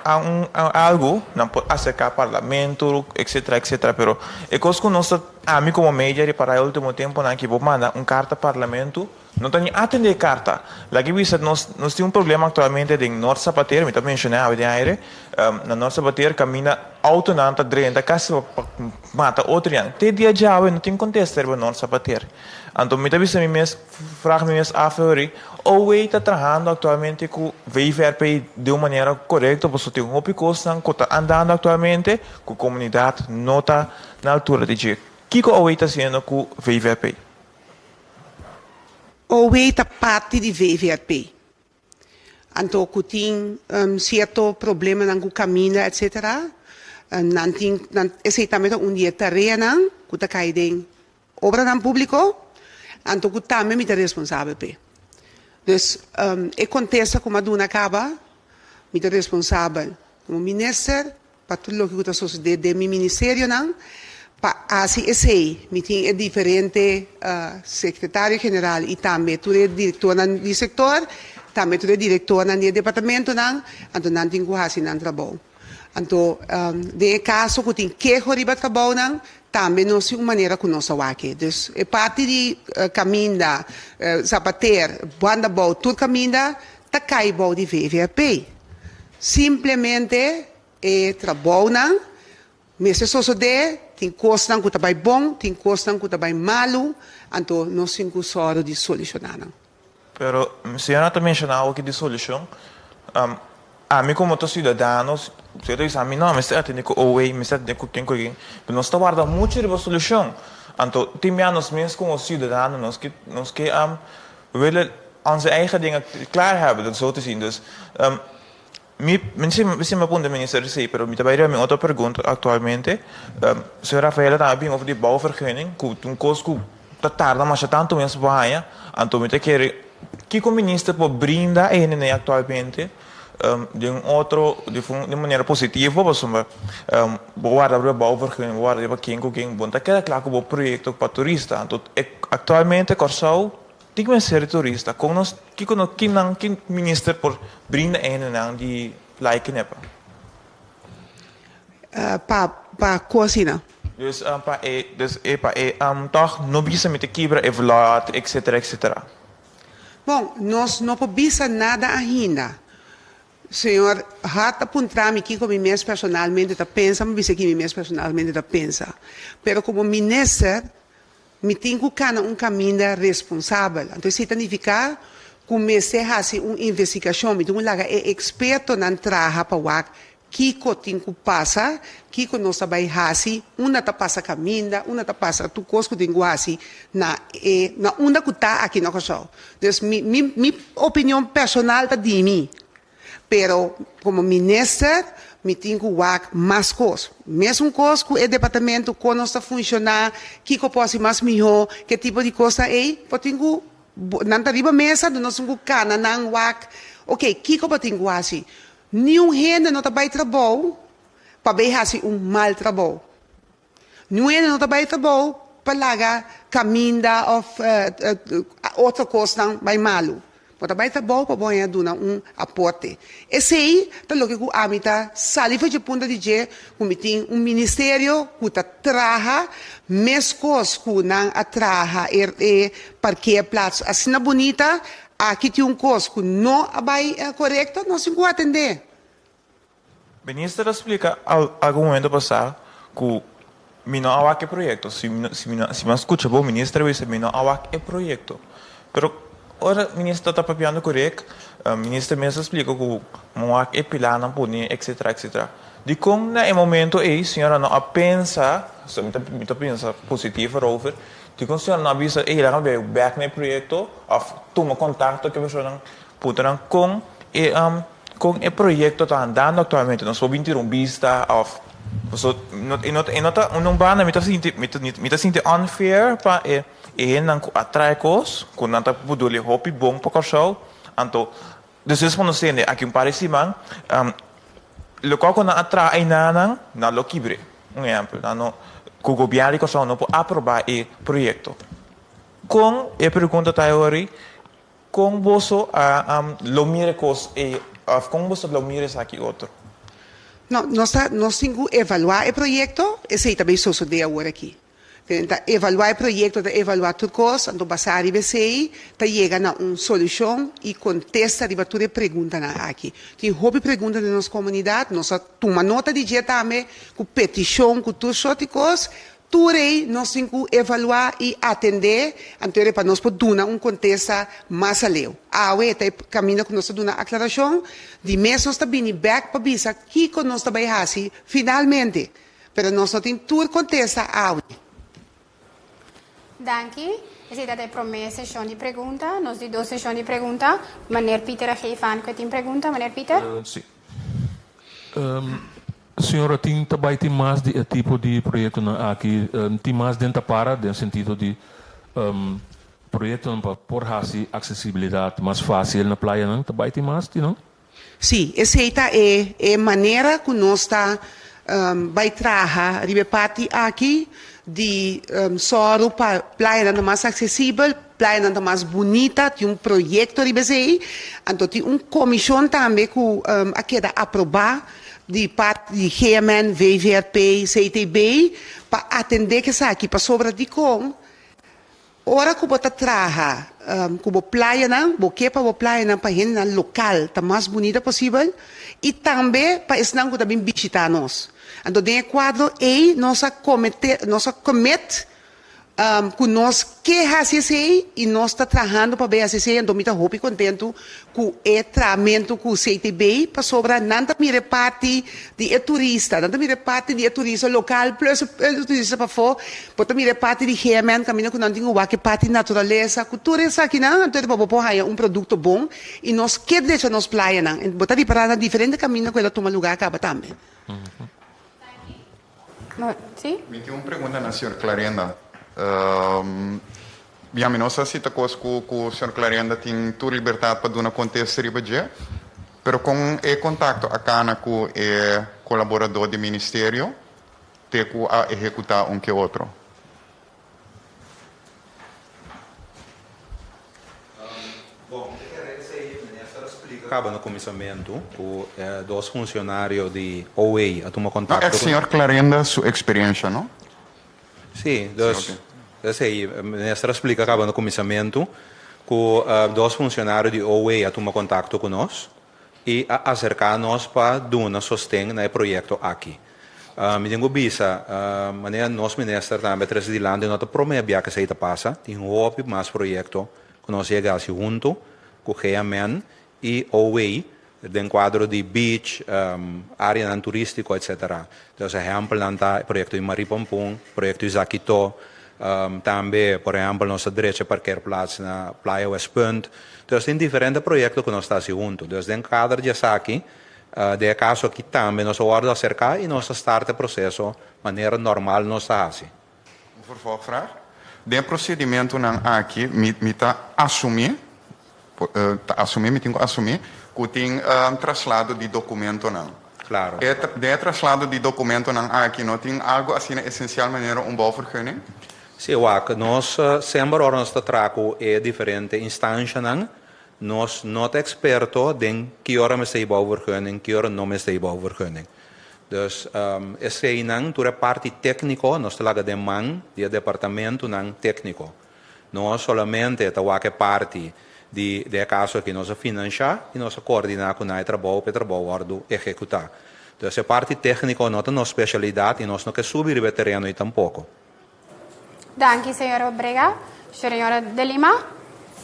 un algu, nan por aserká parlamento, etcetera, etcetera. Pero e kos ku nos ta, ami komo media ripará e último temponan ki bo manda un karta parlamento, no ta ni atendé e karta. Laga bisa nos nos tin un problema aktualmente den Nort Sapater, mi ta menshoná awe den aire, na Nort Sapater kaminda outonan ta drenta kasi pa mata otronan. Te dia djawe no tin kontesta riba Nort Sapater. Anto mi ta bisa mi mes, vraag mi mes af hori, OW ta trahando actualmente cu VVRP di un manera corecto pasobra tin hopi cosnan cu ta andando actualmente cu comunidad no ta na altura di dje. Kico OW ta haciendo cu VVRP? OW ta parti di VVRP. Anto cu tin cierto problemanan cu caminda etc. Nan tin, nan, esey tambe ta un di e tareanan cu ta cay den Obranan públiko, anto ku tambe mi ta responsabel p'e. Dus e kontesta ku mi a duna kaba, mi ta responsabel komo minister pa tur loke ku ta sosodé den mi ministerionan. Pa hasi esei mi tin e diferente sekretario general i tambe tur e direktornan di sektor, tambe tur e direktornan di e departamentonan, anto nan tin ku hasi nan trabou. Anto, den e kaso ku tin keho riba trabounan, tambe nos tin un manera ku nos a wak e. Dus e parti di kaminda, Zapater, banda bou, tur kaminda ta kai bou di VVRP. Simplemente e trabounan mester sosodé, tin kosnan ku ta bai bon, tin kosnan ku ta bai malu, anto nos tin ku sòru di solushoná nan. Pero señora ta menciona awo di solucion. Ami como ta ciudadano, si ta bisa ami no, mester atende cu OA, mester atende cu ken cu ken, pero nos ta warda mucho riba solucion. Anto tin bia nos mes como ciudadano nos ke nos ke willen onze eigen dingen klaar hebben, dat zo te zien. Dus mi mi si mi a punta minister esey, pero mi ta bay riba mi otro pregunta actualmente. Señor Rafaela tambe a bin over di bouwvergunning, cu ta un cos cu Ta tarda masha tantu mes pa haña, anto mi ta kere kiko minister por brinda e hendenan aktualmente den un otro di un manera positivo pasobra bo warda riba bouwvergunning, bo warda riba ken ku ken, bo no ta keda kla ku bo proyekto pa turista. Anto aktualmente Kòrsou. tin mester di turista. Kon nos, kiko no, kinan, ki minister por brinda e hendenan di Playa Kenepa? Pa, pa kos asina? Dus pa e, dus e pa e tòg no bisa mi ta kibra e vlot etcetera etcetera. Bon, nos no por bisa nada ainda. Señor Hart a puntra mi kiko mi mes personalmente ta pensa, mi bisa ki mi mes personalmente ta pensa. Pero komo minister mi tin ku kana un kaminda responsabel. Anto esei ta nifiká ku mester hasi un investigashon, mi tin ku laga e ekspertonan traha pa wak Kiko tin ku pasa? Kiko nos ta bai hasi? Unda ta pasa kaminda? Unda ta pasa tur kos ku tin ku hasi na e na unda ku ta aki na Kòrsou? Dus mi mi mi opinion personal ta di mi, pero komo minister mi tin ku wak mas kos. Mesun kos ku e departamento kon nos ta funshoná, kiko por hasi mas mihó, ke tipo di kosnan ei por tin ku nan ta riba mesa, nos tin ku kana nan wak, oke kiko bo tin ku hasi? Niun hende no ta bai trabou pa bay haci un mal trabou. Niun hende no ta bai trabou pa laga caminda of otro cosnan bai malu. Bo ta bai trabou pa bo haña duna un aporte. Esey ta loke cu ami ta sali for dje punto di dje cu mi tin un ministerio cu ta traha mescos cu nan a traha e parkeerplaats asina bunita. Aki tin un kos ku no a bai korekto, nos tin ku atendé. Minister a splika algun momento pasá ku mi no a wak e proyekto. Si mi si mi si mi a skucha bon, minister a bisa mi no a wak e proyekto. Pero ora minister ta papiando ku Rick, minister mes a splika ku mi wak e pilanan pone etcetera etcetera. Dikon na e momento ei señora no a pensa, mi ta pensa positivo erover, Dikon señor no a bisa, ey, laga mi bai bek na e proyekto òf tuma kontakto ku e personanan, puntra nan kon e kon e proyekto ta andando aktualmente. Nos por bin tira un bista òf paso no e no e no ta un banda mi ta sinti mi ta mi ta sinti unfair pa e e hendenan ku a traha e kos ku nan ta buduli hopi bon pa Kòrsou anto despues ku nos tende aki un par di siman lokual ku nan a traha einanan nan lo kibr'é. Un ehèmpel, nan no, ku gobièrnu di Kòrsou no por aprobá e proyekto. Kon, e pregunta ta awor, kon boso a lo mira e kos ei òf kon boso lo mira esaki otro? No, nos ta, nos tin ku evaluá e proyekto, esei ta bay sosodé awor aki. Den ta evaluá e proyekto, ta evaluá tur kos, anto basá riba esei ta yega na un solushon i kontesta riba tur e preguntanan aki. Tin hopi pregunta den nos komunidat, nos a tuma nota di dje tambe ku petishon, ku tur sort di kos. Tur ei nos tin ku evaluá i atendé, anto ere pa nos por duna un kontesta mas aleu. Awe ta e kaminda ku nos ta duna aklarashon, di mes nos ta bini bèk pa bisa kiko nos ta bai hasi finalmente. Pero nos no tin tur kontesta awe. Danki. Esei ta e promé seshon di pregunta. Nos di dos seshon di pregunta. Meneer Pieter a geef aan ku e tin pregunta. Meneer Pieter? Sí. Señora, tin ta bai tin mas di e tipo di proyektonan aki? Tin mas den ta para den sentido di proyektonan pa por hasi aksesibilidat mas fásil na playanan? Ta bai tin mas di nan? Sí, esei ta e e manera ku nos ta bai traha riba e parti aki di sòru pa playanan ta mas aksesibel, playanan ta mas bunita, tin un proyekto riba esei, anto tin un komishon tambe ku a keda aprobá di parti di GMN, VVRP, CTB pa atendé ku esaki pasobra dikon Ora ku bo ta traha ku bo playanan, bo ke pa bo playanan pa hendenan lokal ta mas bunita posibel i tambe pa esnan ku ta bin bishitá nos. Anto den e kuadro ei nos a komete, nos a commit ku nos ke hasi esei i nos ta trahando pa bay hasi esei. Anto mi ta hopi kontentu ku e trahamentu ku CTB pasobra nan ta mira e parti di e turista, nan ta mira e parti di e turista lokal plus e turista pafó, bo ta mira e parti di GMN kaminda ku nan tin ku wak e parti naturalesa ku tur esakinan anto pa bo por haña un produkto bon i nos ke drecha nos playanan. Bo ta ripará na diferente kaminda ku el a tuma lugá kaba tambe. Mi tin un pregunta na señor Clarenda. Ya mi no sa si ta kos ku ku señor Clarenda tin tur libertat pa duna kontesta riba dje, pero kon e kontakto a kana ku e kolaboradó di ministerio te ku a ehekutá un ke otro? kaba na kuminsamentu ku dos funcionario di OA a tuma No, kontakto ex ku. señor Clarenda su experiencia, no? Sí, dus esei minister a splika kaba na kuminsamentu ku dos funcionario di OA a tuma kontakto ku nos i a aserká nos pa duna sosten na e proyekto aki. Mi tin ku bisa, manera nos minister tambe a trese dilanti no ta promé bia ku esei ta pasa, tin hopi mas proyekto ku nos yega hasi huntu ku GMN i OA den kuadro di beach, áreanan turístiko etsetera. Entonces ehèmpelnan ta e proyekto di Marie Pompon, proyekto di Zakito, tambe por ehèmpel nos ta drecha parkeerplaats na Playa Westpunt. Entonces tin diferente proyekto ku nos ta hasi huntu. Entonces den kader di esaki, den e kaso aki tambe nos a wòrdu aserká i nos a start e proseso manera normal nos ta hasi. Un vervolgvraag. Den e procedimentonan aki mi mi ta asumi, ta asumi, mi tin cu asumi, cu tin traslado di documentonan. Claro. E den e traslado di documentonan aki no tin algo asina esencial manera un bouwvergunning? Sí, wak, nos semper ora nos ta traha cu e diferente instancianan, nos no ta experto den ki ora mester e bouwvergunning, ki ora no mester e bouwvergunning. Dus eseinan tur e parti tékniko nos ta laga den man di e departamentunan tékniko. Nos solamente ta wak e parti di den e kaso aki nos a finanshá i nos a koordiná ku nan e trabou pa e trabou wòrdu ehekutá. Dus e parti tékniko no ta nos spesialidat i nos no ke subi riba e tereno ei tampoko. Danki señor Obrega. Señora De Lima.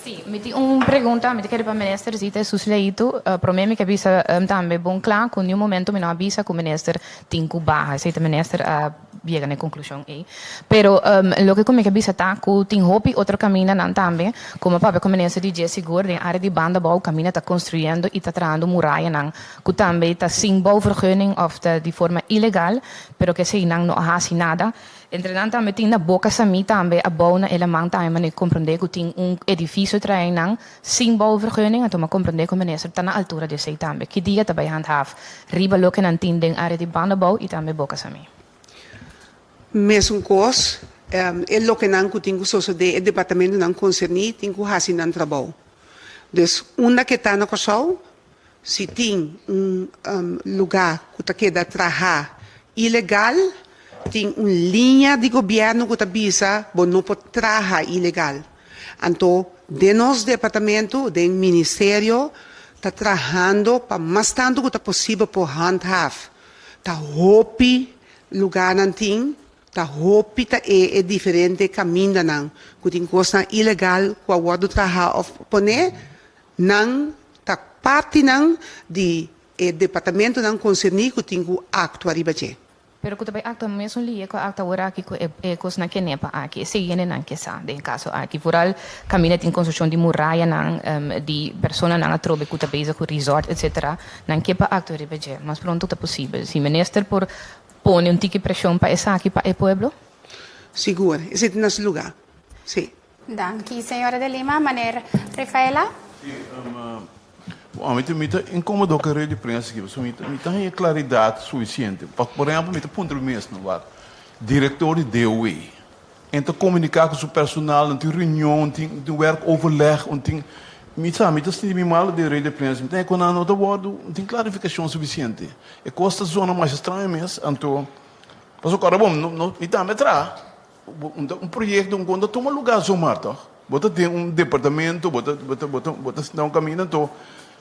Sí, mi tin un pregunta, mi ta kere pa minister Zita Jesus Leito. Prome mi ke bisa tambe bon kla ku niun momento mi no a bisa ku minister tin ku baha. Esei ta minister a yega na e konklushon ei. Pero loke ku mi ke bisa ta ku tin hopi otro kamindanan tambe ku mi a papia ku minister di dje sigur den área di Bandabou kaminda ta konstruyendo i ta trahando murayanan ku tambe ta sin bouwvergunning òf ta di forma ilegal pero ku eseinan no a hasi nada. Entre nan tambe tin na Boca Samí tambe a bou na e laman tambe mane comprende cu tin un edificio trae nan sin bouwvergunning anto m'a comprende cu minister ta na altura di esey tambe. Ki dia ta bay handhaaf riba loke nan tin den area di Bandabou y tambe Boca Samí? Mesun cos, e lokenan cu tin cu sosode e departamentonan concerni tin cu haci nan trabou. Dus unda ke ta na Corsou, si tin un luga cu ta keda traha ilegal, tin un liña di gobierno cu ta bisa bo no por traha ilegal. Anto den nos departamento, den ministerio, ta trahando pa mas tanto cu ta posibel por handhaaf. Ta hopi luganan tin, ta hopi ta e e diferente camindanan cu tin cosnan ilegal cu a wordo traha of pone, Nan ta partinan di e departamentonan konserní ku tin ku aktua riba dje. Pero ku ta bai aktua mesun lie ku a aktua awor aki ku e e kosnan kenepa aki. Esei hendenan ke sa den e kaso aki. Vooral kaminda tin konstrukshon di murayanan, di personanan atrobe ku ta bezig ku resort etsetera. Nan ke pa aktua riba dje mas pronto ta posibel. Si minister por pone un tiki preshon pa esaki pa e pueblo. Sigur, esei ta na su lugá, si. Danki señora de Lima. Meneer Rafaela. Sí, bo ami ta mi ta inkomodo ku e red di prensa aki pasobra mi ta mi ta haña klaridat sufisiente. Pa por ehèmpel mi ta puntra mi mes no wak direktor di DOW en ta komuniká ku su personal nan tin reunion tin tin werkoverleg un tin mi sa mi ta sinti mi mal den red di prensa mi ta haña ku nan no ta wòrdu no tin klarifikashon sufisiente. E kos ta zona masha straño mes anto pasobra kòrda bon no no mi tambe a traha. Un proyecto un con ta tuma lugar zomaar toch? Bo ta den un departamento, bo ta bo ta bo ta bo ta sinta un caminda anto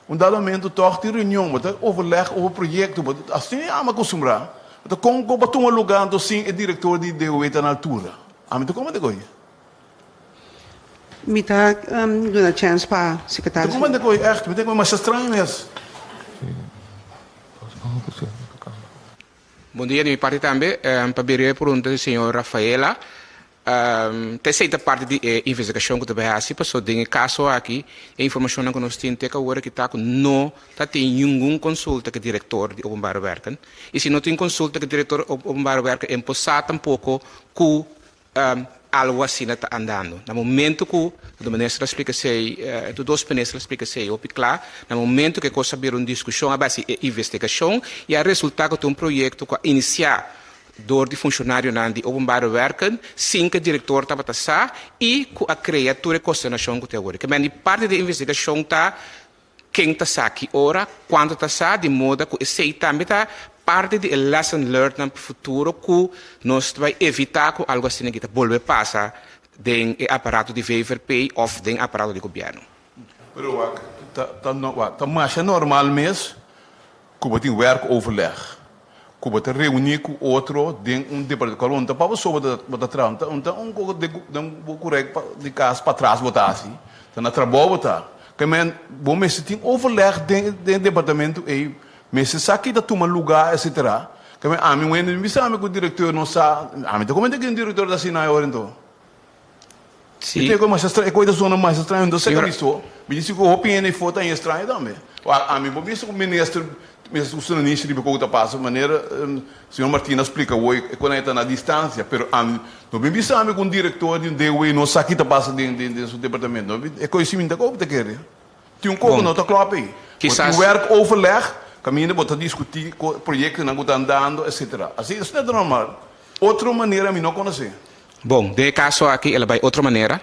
un dado momento toch tin reunion, bo ta overleg over proyecto, bo ta asina ami a acostumbra. Bo ta con con pa tuma lugar anto sin e director di DOW ta na altura? Ami ta como de coye. Mi ta duna chance pa secretario. Mi ta como de coye echt, mi ta como masha straño mes. Bon dia di mi parti tambe. Pa bira e pregunta di señor Rafaela, ta esei ta parti di e investigashon ku ta bai hasi? Pasobra den e kaso aki e informashonnan ku nos tin te ku awor aki ta ku no ta tin ningun konsulta ku e direktor di Openbare Werken. I si no tin konsulta ku e direktor di Openbare Werken e por sa tampoko ku Algo asina ta andando. Na momento cu de minister a splica esey, e dos minister a splica esey hopi cla, na momento cu e cos a bira un discusion a base e investigacion y a resulta cu ta un proyecto cu a inicia door di funcionarionan di Openbare Werken sin cu e director tabata sa y cu a crea tur e consternacion cu tin awor. Di parti di e investigacion ta. ken ta sa ki ora, kuantu ta sa, di moda ku esei tambe ta parti di e lesson learned nan pa futuro ku nos ta bai evitá ku algu asina aki ta bolbe pasa den e aparato di VVRP òf den aparato di gobièrnu. Pero wak, ta ta wak, ta masha normal mes ku bo tin werkoverleg, ku bo ta reuní ku otro den un departamento. Kòrda, no ta pa bo so bo ta bo ta traha, no ta un koko den den bo kurek pa di kas patras bo ta hasi, ta na trabou bo ta. Ke men bo mester tin overleg den den e departamento ei, mester sa ki ta tuma lugá etcetera. Ke men ami wende mi bisa ami ku direkteur no sa, ami ta komente ku e direkteur ta asina e ora enton. Sí. Mi te masha straño, e koe ta zona masha straño, no ta Señora. visto. Mi dici ku hopi hende afó ta haña straño tambe. Wak, ami por bisa ku minister, minister usa nanishi riba koe ta pasa, manera señor Martina a splika awor, e koe nan e ta na distansia, pero ami no bin bisa ami ku un direktor di un DOW no sa ki ta pasa den den su departamento. E koe si mi ta koe ta kere. Tin un koe ku Bon. no ta klòp ei. Bo tin Kisas. werkoverleg, kaminda bo ta diskutí ko proyektonan ku ta andando, etcetera. Asina esei ta normal. Otro manera mi no konosé. Bon, den e kaso aki el a bai otro manera.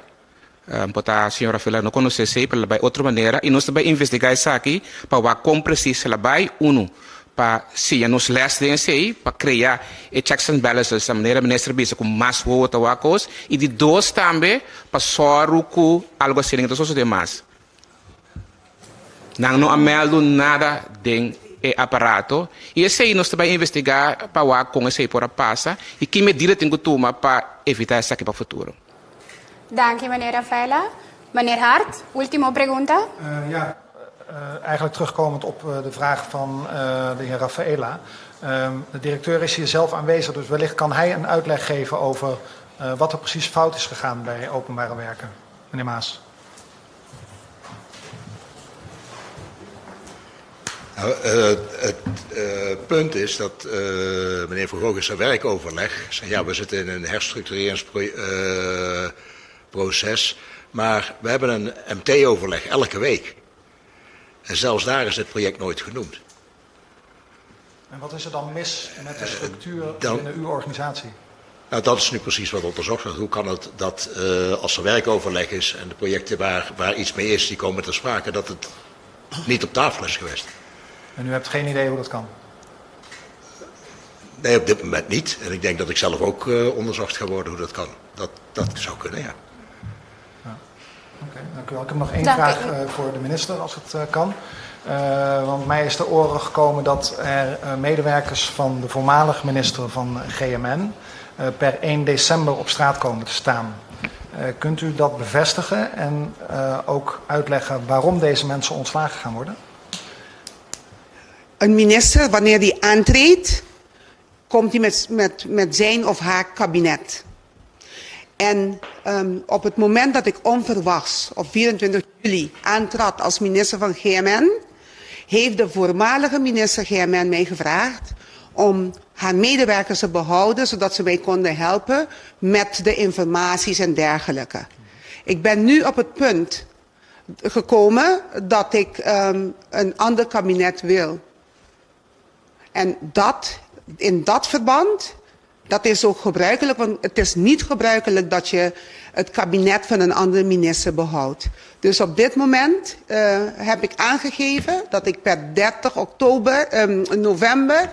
Por ta señor Rafaela no konosé esei, pero el a bai otro manera i nos ta bai investigá esaki pa wak kon presis el a bai. Unu, pa siña nos lès den esei, pa krea e checks and balances, na manera minister a bisa ku mas wowo ta wak kos. I di dos tambe, pa sòru ku algu asina no ta sosodé mas. Nan no a mèldu nada den e aparato i esei nos ta bai investigá pa wak kon esei por a pasa i ki medida tin ku tuma pa evitá esaki pa futuro. Danki meneer Rafaela. Meneer Hart, ultimo pregunta. Ja, eigenlijk terugkomend op de vraag van de heer Rafaela. De directeur is hier zelf aanwezig, dus wellicht kan hij een uitleg geven over wat er precies fout is gegaan bij openbare werken. Meneer Maas. Nou, het punt is dat meneer Van Gogh in zijn werkoverleg zei, ja, we zitten in een herstructureringsproces, maar we hebben een MT-overleg elke week. En zelfs daar is dit project nooit genoemd. En wat is er dan mis met de structuur dan, binnen uw organisatie? Nou, dat is nu precies wat onderzocht wordt. Hoe kan het dat als er werkoverleg is en de projecten waar, waar iets mee is, die komen ter sprake, dat het niet op tafel is geweest? En u hebt geen idee hoe dat kan? Nee, op dit moment niet. En ik denk dat ik zelf ook onderzocht ga worden hoe dat kan. Dat, dat zou kunnen, ja. ja. Oké, okay, dank u wel. Ik heb nog één dank vraag u. voor de minister, als het kan. Want mij is de oren gekomen dat er medewerkers van de voormalig minister van GMN per 1 december op straat komen te staan. Kunt u dat bevestigen en ook uitleggen waarom deze mensen ontslagen gaan worden? Een minister, wanneer die aantreedt, komt hij met, met, met zijn of haar kabinet. En um, op het moment dat ik onverwachts op 24 juli aantrad als minister van GMN, heeft de voormalige minister GMN mij gevraagd om haar medewerkers te behouden, zodat ze mij konden helpen met de informaties en dergelijke. Ik ben nu op het punt gekomen dat ik um, een ander kabinet wil. En dat, in dat verband, dat is ook gebruikelijk, want het is niet gebruikelijk dat je het kabinet van een andere minister behoudt. Dus op dit moment uh, heb ik aangegeven dat ik per 30 oktober, um, november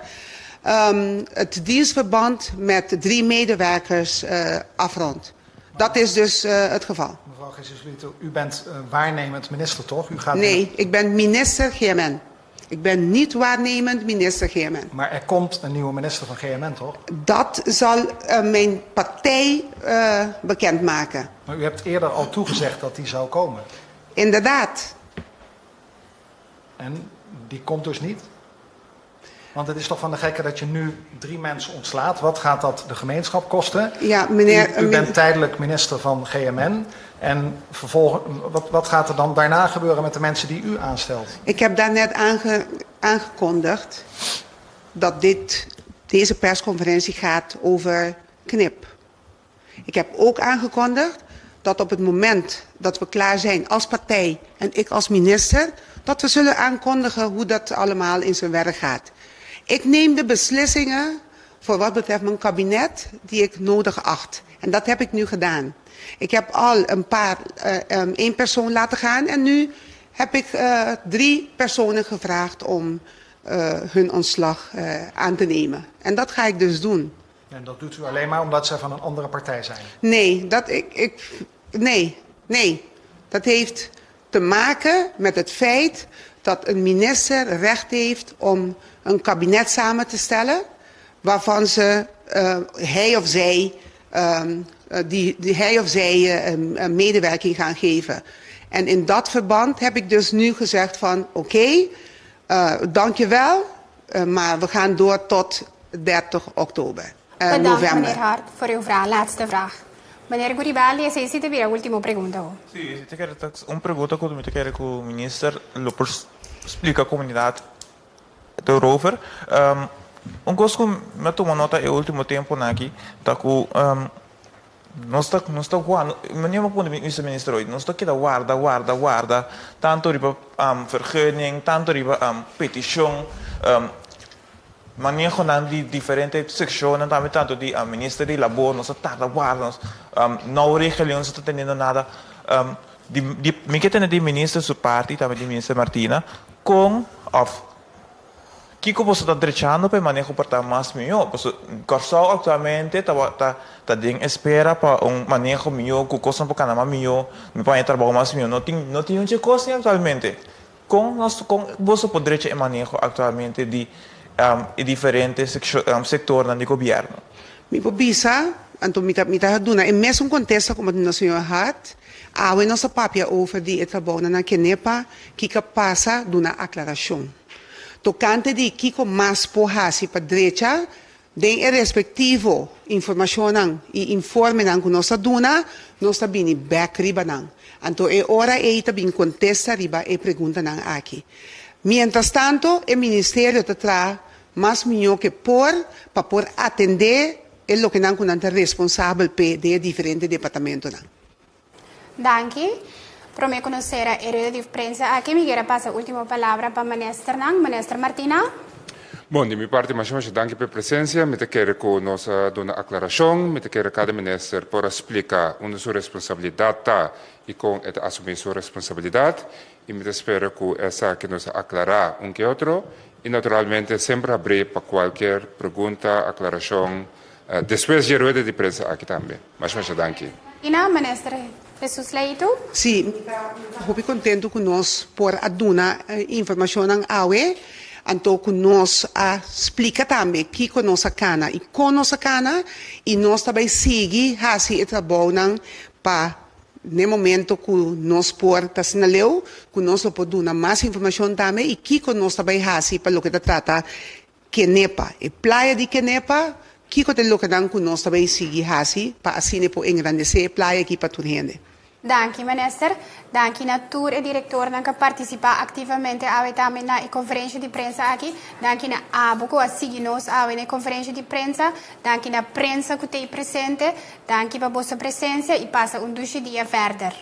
um, het dienstverband met drie medewerkers uh, afrond. Dat is dus uh, het geval. Mevrouw Jesuslito, u bent uh, waarnemend minister, toch? U gaat nee, ik ben minister GMN. Ik ben niet waarnemend minister GMN. Maar er komt een nieuwe minister van GMN, toch? Dat zal uh, mijn partij uh, bekendmaken. Maar u hebt eerder al toegezegd dat die zou komen. Inderdaad. En die komt dus niet? Want het is toch van de gekke dat je nu drie mensen ontslaat. Wat gaat dat de gemeenschap kosten? Ja, meneer, u, u bent tijdelijk minister van GMN. En vervolgens, wat, wat gaat er dan daarna gebeuren met de mensen die u aanstelt? Ik heb daarnet aange, aangekondigd dat dit, deze persconferentie gaat over knip. Ik heb ook aangekondigd dat op het moment dat we klaar zijn als partij en ik als minister, dat we zullen aankondigen hoe dat allemaal in zijn werk gaat. Ik neem de beslissingen voor wat betreft mijn kabinet die ik nodig acht. En dat heb ik nu gedaan. Ik heb al een paar, uh, um, één persoon laten gaan en nu heb ik drie personen gevraagd om hun ontslag aan te nemen. En dat ga ik dus doen. En dat doet u alleen maar omdat zij van een andere partij zijn? Nee, dat, ik, ik, nee, nee. Dat heeft te maken met het feit dat een minister recht heeft om een kabinet samen te stellen waarvan ze, hij of zij, die, die hij of zij medewerking gaan geven. En in dat verband heb ik dus nu gezegd van oké, okay, dankjewel, maar we gaan door tot 30 oktober. Bedankt november. meneer Hart voor uw vraag. Laatste vraag. Meneer Guribali, esei ta bira último pregunta. Si, mi ta kere un pregunta ku mi ta kere ku minister lo por splika komunidat erover. Un kos ku mi a tuma nota e último temponan aki ta ku nos ta nos ta warda, manera mi a puntra mi minister hoy, nos ta keda warda, warda, warda tantu riba vergunning, tantu riba petishon. Manehonan di diferente sekshonnan tambe tantu di minister di labor nos a tarda warda nos no regeling nos ta teniendo nada di di mi ke tende di minister su parti tambe di minister Martina kon of kiko boso ta drechando pa e maneho por ta mas mihó pasobra Kòrsou aktualmente ta ta ta den espera pa un maneho mihó ku kosnan por kana mas mihó mi por haña trabou mas mihó no tin no tin un dje kos aktualmente. Kon nos kon boso por drecha e maneho aktualmente di e diferente sektornan di gobièrnu? Mi por bisa, anto mi ta mi ta duna e mesun kontesta komo duna señor Hart, awe nos a papia over di e trabounan na Kenepa, kiko a pasa, duna aklarashon. Tokante di kiko mas por hasi pa drecha Den e respektivo informashonnan i informenan ku nos a duna, nos ta bini bèk riba nan. Anto e ora ei ta bin kontesta riba e preguntanan aki. Mientrastanto e ministerio ta traha mas mihó ke por pa por atendé e lokenan ku nan ta responsabel p'e den e diferente departamentonan. Danki. Prome ku nos sera e rueda di prensa aki mi kier a pasa ultimo palabra pa ministernan. Minister Martina. Bon, di mi parti masha masha danki pa e presensia. Mi ta kere ku nos a duna aklarashon. Mi ta kere kada minister por a splika unda su responsabilidat ta i kon e ta asumí su responsabilidat. I mi ta spera ku esaki nos a aklará un ke otro. I naturalmente semper habrí pa kualkier pregunta, aklarashon Despues dje rueda di prensa aki tambe. Masha masha danki. Ina, Minister Jesus Leito. Sí, mi ta hopi kontentu ku nos por a duna informashonnan awe, anto ku nos a splika tambe kiko nos a kana i kon nos a kana, i nos ta bai sigui hasi e trabounan pa n'e momento ku nos por ta asina leu ku nos lo por duna mas informashon tambe i kiko nos ta bai hasi pa loke ta trata Kenepa, e playa di Kenepa, kiko ta e lokenan ku nos ta bay sigui hasi pa asina e por engrandesé e playa aki pa tur hende? Danki Minister. Danki na tur e direktornan ku a partisipá aktivamente awe tambe na e konferensha di prensa aki. Danki na abo ku a sigui nos awe na e konferensha di prensa. Danki na prensa ku t'ei presente. Danki pa boso presensia i pasa un dushi dia verder.